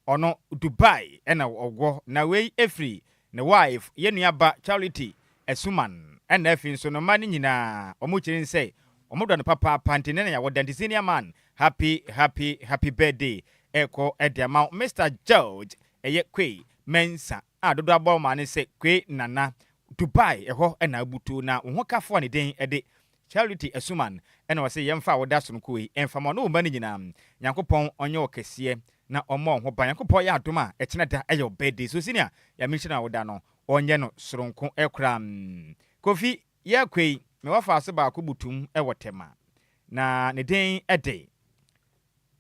D: ɔno Dubai ɛna ɔwɔ, na wei ɛfiri ne wife, yɛn nua ba Charity Asuman, ɛna afei nso no mma no nyinaa, wɔn kyerɛ no sɛ wɔn dɔ no papaapa, nti nnɛ na yɛawɔ da, nti senior man, happy happy happy birthday ɛrekɔ de ama wo Mister George ɛyɛ Quay Mensah. a dodoɔ abɔ ma ne sɛ Kwe Nana, Dubai, ɛhɔ na abutu na wo ho kafo a ne din de Charity Asuman ɛna ɔse yɛmfa awoda sononko yi mfa ma ɔne wo mma no nyinaa. Nyankopɔn ɔnyɛ wo kɛseɛ na ɔmmɔ wo ho ban. Nyankopɔn yɛ adom a ɛkyena da ɛyɛ wo birthday so senior Nyame nhyira wo awoda no ɔnyɛ no soronko koraa. Kofi yɛɛkɔ yi me wɔfaase baako butum wɔ Tema na ne din de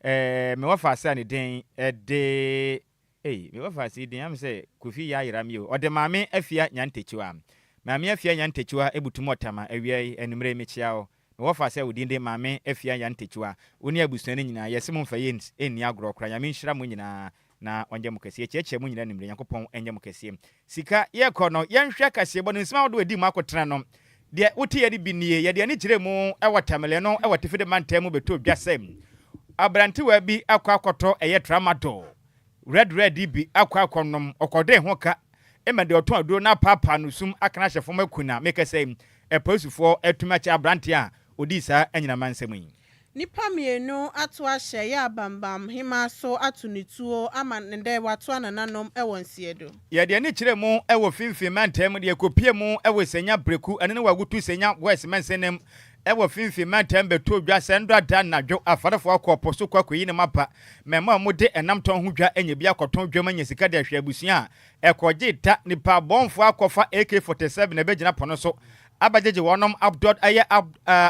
D: eh me wɔfaase a ne din de Ei, me wɔfaase yi din am sɛ Kofi yɛ ayera me o. Ɔde Maame Afia Nyantakyiwa. Maame Afia Nyantakyiwa ebutum ɔtama awia yi, anwumerɛ yi mekyea wo. Me wɔfaase a wo din de Maame Afia Nyantakyiwa, wo ne abusua no nyinaa, yɛse mo mfa yɛn nni agorɔ koraa. Nyame nhyira mo nyinaa na ɔnyɛ mo kɛseɛ. Yɛkyiakyia mo nyinaa anwumerɛ, Nyankopɔn nyɛ mo kɛseɛ. Sika, yɛkɔ no, yɛnhwɛ kaseɛbɔ no nsɛm ahodoɔ a ɛdi mu akotena no. Deɛ woteeɛ no bi nie, Yɛde ani kyerɛɛ mu wɔ Tamale no wɔ Tifidi mantam mu bɛtoo dwa sɛ aberantewa bi akɔ akɔtɔ ɛyɛ tramadol red red yi bi akɔ akɔnom, ɔkɔdee ho ka ma deɛ ɔtɔn aduro no apaapaa no sum aka no ahyɛ fam aku no a mekasa yi apolisifoɔ atumi akyɛ aberanteɛ a ɔdii saa anyinam nsɛm yi.
F: Nnipa mmienu ato ahyɛ Yaa Bambam hemaa so ato no tuo ama no dɛ watoa nananom wɔ nsiɛdo.
D: Yɛde ani kyerɛ mu wɔ Finfin mantam de ɛkɔpue mu wɔ Senya Breku ɛno ne Wagutu Senya West mansanem wɔ Finfin mantam bɛtoo dwa sɛ ndɔ ada anadwo afarefoɔ akɔ po so kɔ akɔyi nam aba ma ɛma wɔde ɛnam tɔn ho dwa anya bi akɔtɔn dwam anya sika de ahwɛ abusua a ɛkɔgye da nipa bɔnfoɔ akɔfa AK-47 ɛbɛgyina po no so abɛgyegye wɔnom outdoor ɛyɛ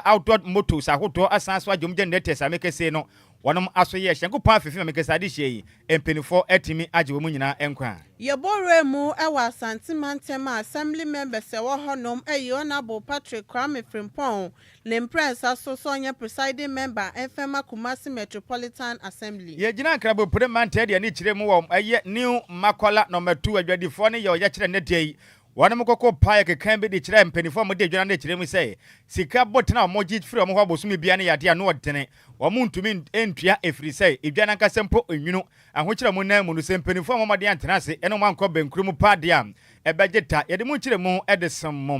D: outdoor motos ahodoɔ asan so agye wɔn generators a mekɛsei no wɔnom aso yɛ hyɛ Nyankopɔn afefe ma mekɛsɛ adehyeɛ yi mpaninfoɔ atumi agye wɔn nyinaa nkwa.
F: Yɛbɔ wuraa mu wɔ Asante mantam a Assembly members a ɛwɔ hɔ nom ayi Honourable Patrick Kwame Frimpong ne mprɛnsa so sɛ ɔnyɛ Presiding Member mfɛma Kumasi Metropolitan Assembly.
D: Yɛgyina Nkrabopire mantam de ani kyerɛ mu wɔ ɛyɛ New Makola Nɔma 2 adwadifoɔ no yɛ ɔyɛkyerɛ nnɛ da yi Wɔnom koko paee keka bi de kyerɛɛ mpaninfoɔ a wɔdi adwa no ano kyerɛ mu sɛ, sika botene a wɔgye firi wɔn hɔ bosome biara no yɛ adeɛ a ano ɔdene, wɔn ntumi ntua ɛfirisɛ edwa no ankasa mpo nwunu. Ahokyerɛ a wɔn nan mu no, sɛ mpaninfoɔ ammɔ mmɔden antena ase ne wɔn ankɔ bɛnkuro mu paa deɛ a, ɛbɛgye ta. Yɛde mo nkyerɛmu de som mo.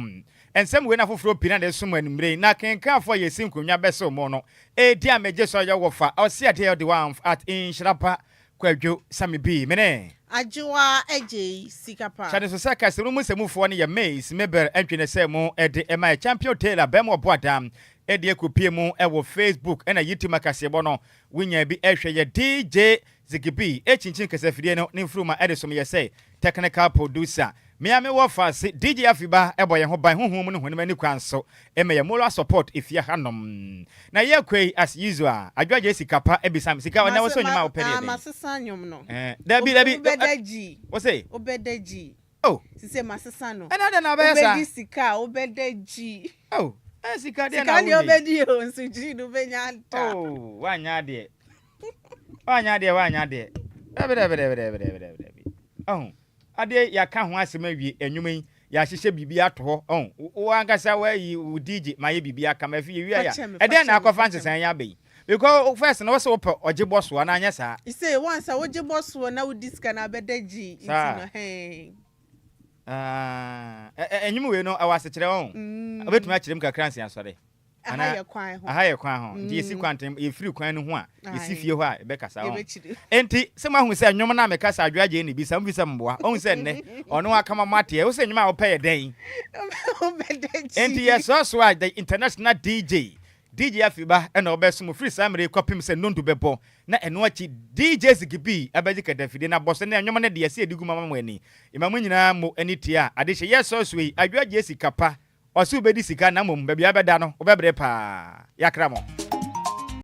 D: Nsɛm wei ne afoforɔ pii na de som mo anwumerɛ yi, na akenkanfoɔ a yɛsi nkonnwa bɛsew mo no, Edi a megye so ayɛ wɔfa, ɔse adeɛ a ɔde wɔ at nhyira pa Kwadwo Sammy B, me ne.
F: Adwoa Adjei sika pa.
D: Hyɛ no nso sɛ kasɛm no mu nsɛmufoɔ no yɛ Mace, Mabel Antwi ne sɛ mo de ma yɛ Champion Taylor bɛɛma ɔboada de akɔpie mu wɔ Facebook ɛna YouTube akaseɛbɔ no wo nyaa bi hwɛ yɛ DJ Ziggy B kyinkyin kasafidie no ne mfuruma de som yɛ sɛ Technical producer. Me a me wɔ faase DJ Afiba bɔ yɛn ho ban honhom mu ne honam ani kwan so ma yɛ moral support efie ha nom. Na yɛ kɔ yi as usual Adwoa gye sika pa bisa me sika ɔnɛ wo so nnwom a wo pɛ deɛ dɛn?
F: Masesa nnwom no.
D: Eh, dabi dabi.
F: Wobɛda G.
D: Wo se?
F: Wobɛda G.
D: Oh.
F: Sise masesa no.
D: Ɛna dɛn na wobɛyɛ saa?
F: Wobɛdi sika a wobɛda G.
D: Oh, eh sika deɛ na woyɛ.
F: Sika deɛ wobɛdi o nso G no wobɛnya da.
D: Oh, wanyɛ adeɛ. Wanyɛ adeɛ, wanyɛ adeɛ. Dabi dabi dabi dabi dabi dabi dabi. Ɔho, adeɛ yɛaka ho asɛm awie, ɛnwom yi, yɛahyehyɛ biribi ato hɔ. Ɔho, wo ankasa woayi wo DJ ma yɛ biribi aka ma afi yɛwie a, ɛdɛn na akɔfa nsesaeɛ yi aba yi? Because first no wo se wopɛ ɔgye bɔ soɔ anaa anyɛ saa?
F: Se once a wogye bɔ soɔ na wodi sika no abɛda G nti no hɛn.
D: Ah, ɛnwom wei no ɛwɔ asekyerɛ ɔho. Wobɛtumi akyerɛ mu kakra ansa yɛasɔre?
F: Aha yɛ kwan ho.
D: Aha yɛ kwan ho. Nti yɛsi kwan nten, yɛfiri kwan no ho a, yɛsi fie hɔ a, yɛbɛkasa ho. Nti sɛ moahu sɛ nnwom no a mekasa Adwoa Agyei na ebisa, mofi sɛ mboa. Ɔhu sɛ nnɛ, ɔno akama mo ateɛ. Wo sɛ nnwom a wopɛ yɛ dɛn? Nti yɛsoasoa the international DJ, DJ Afiba na ɔbɛsom mo firi saa mmerɛ yi kɔpem sɛ nnondu bɛbɔ. Na ɛno akyi DJ Zigibi abɛgye kadafidie no abɔ so ne nnwom no deɛ sɛ yɛde gu mu ama mo ani. Yɛma mo nyinaa mo ani tie a, adehye yɛsoasoa yi, Adwoa Agyei sika pa. Ɔse wobɛdi sika na mmom baabi a wobɛda no wobɛbrɛ paa. Yɛakra mo.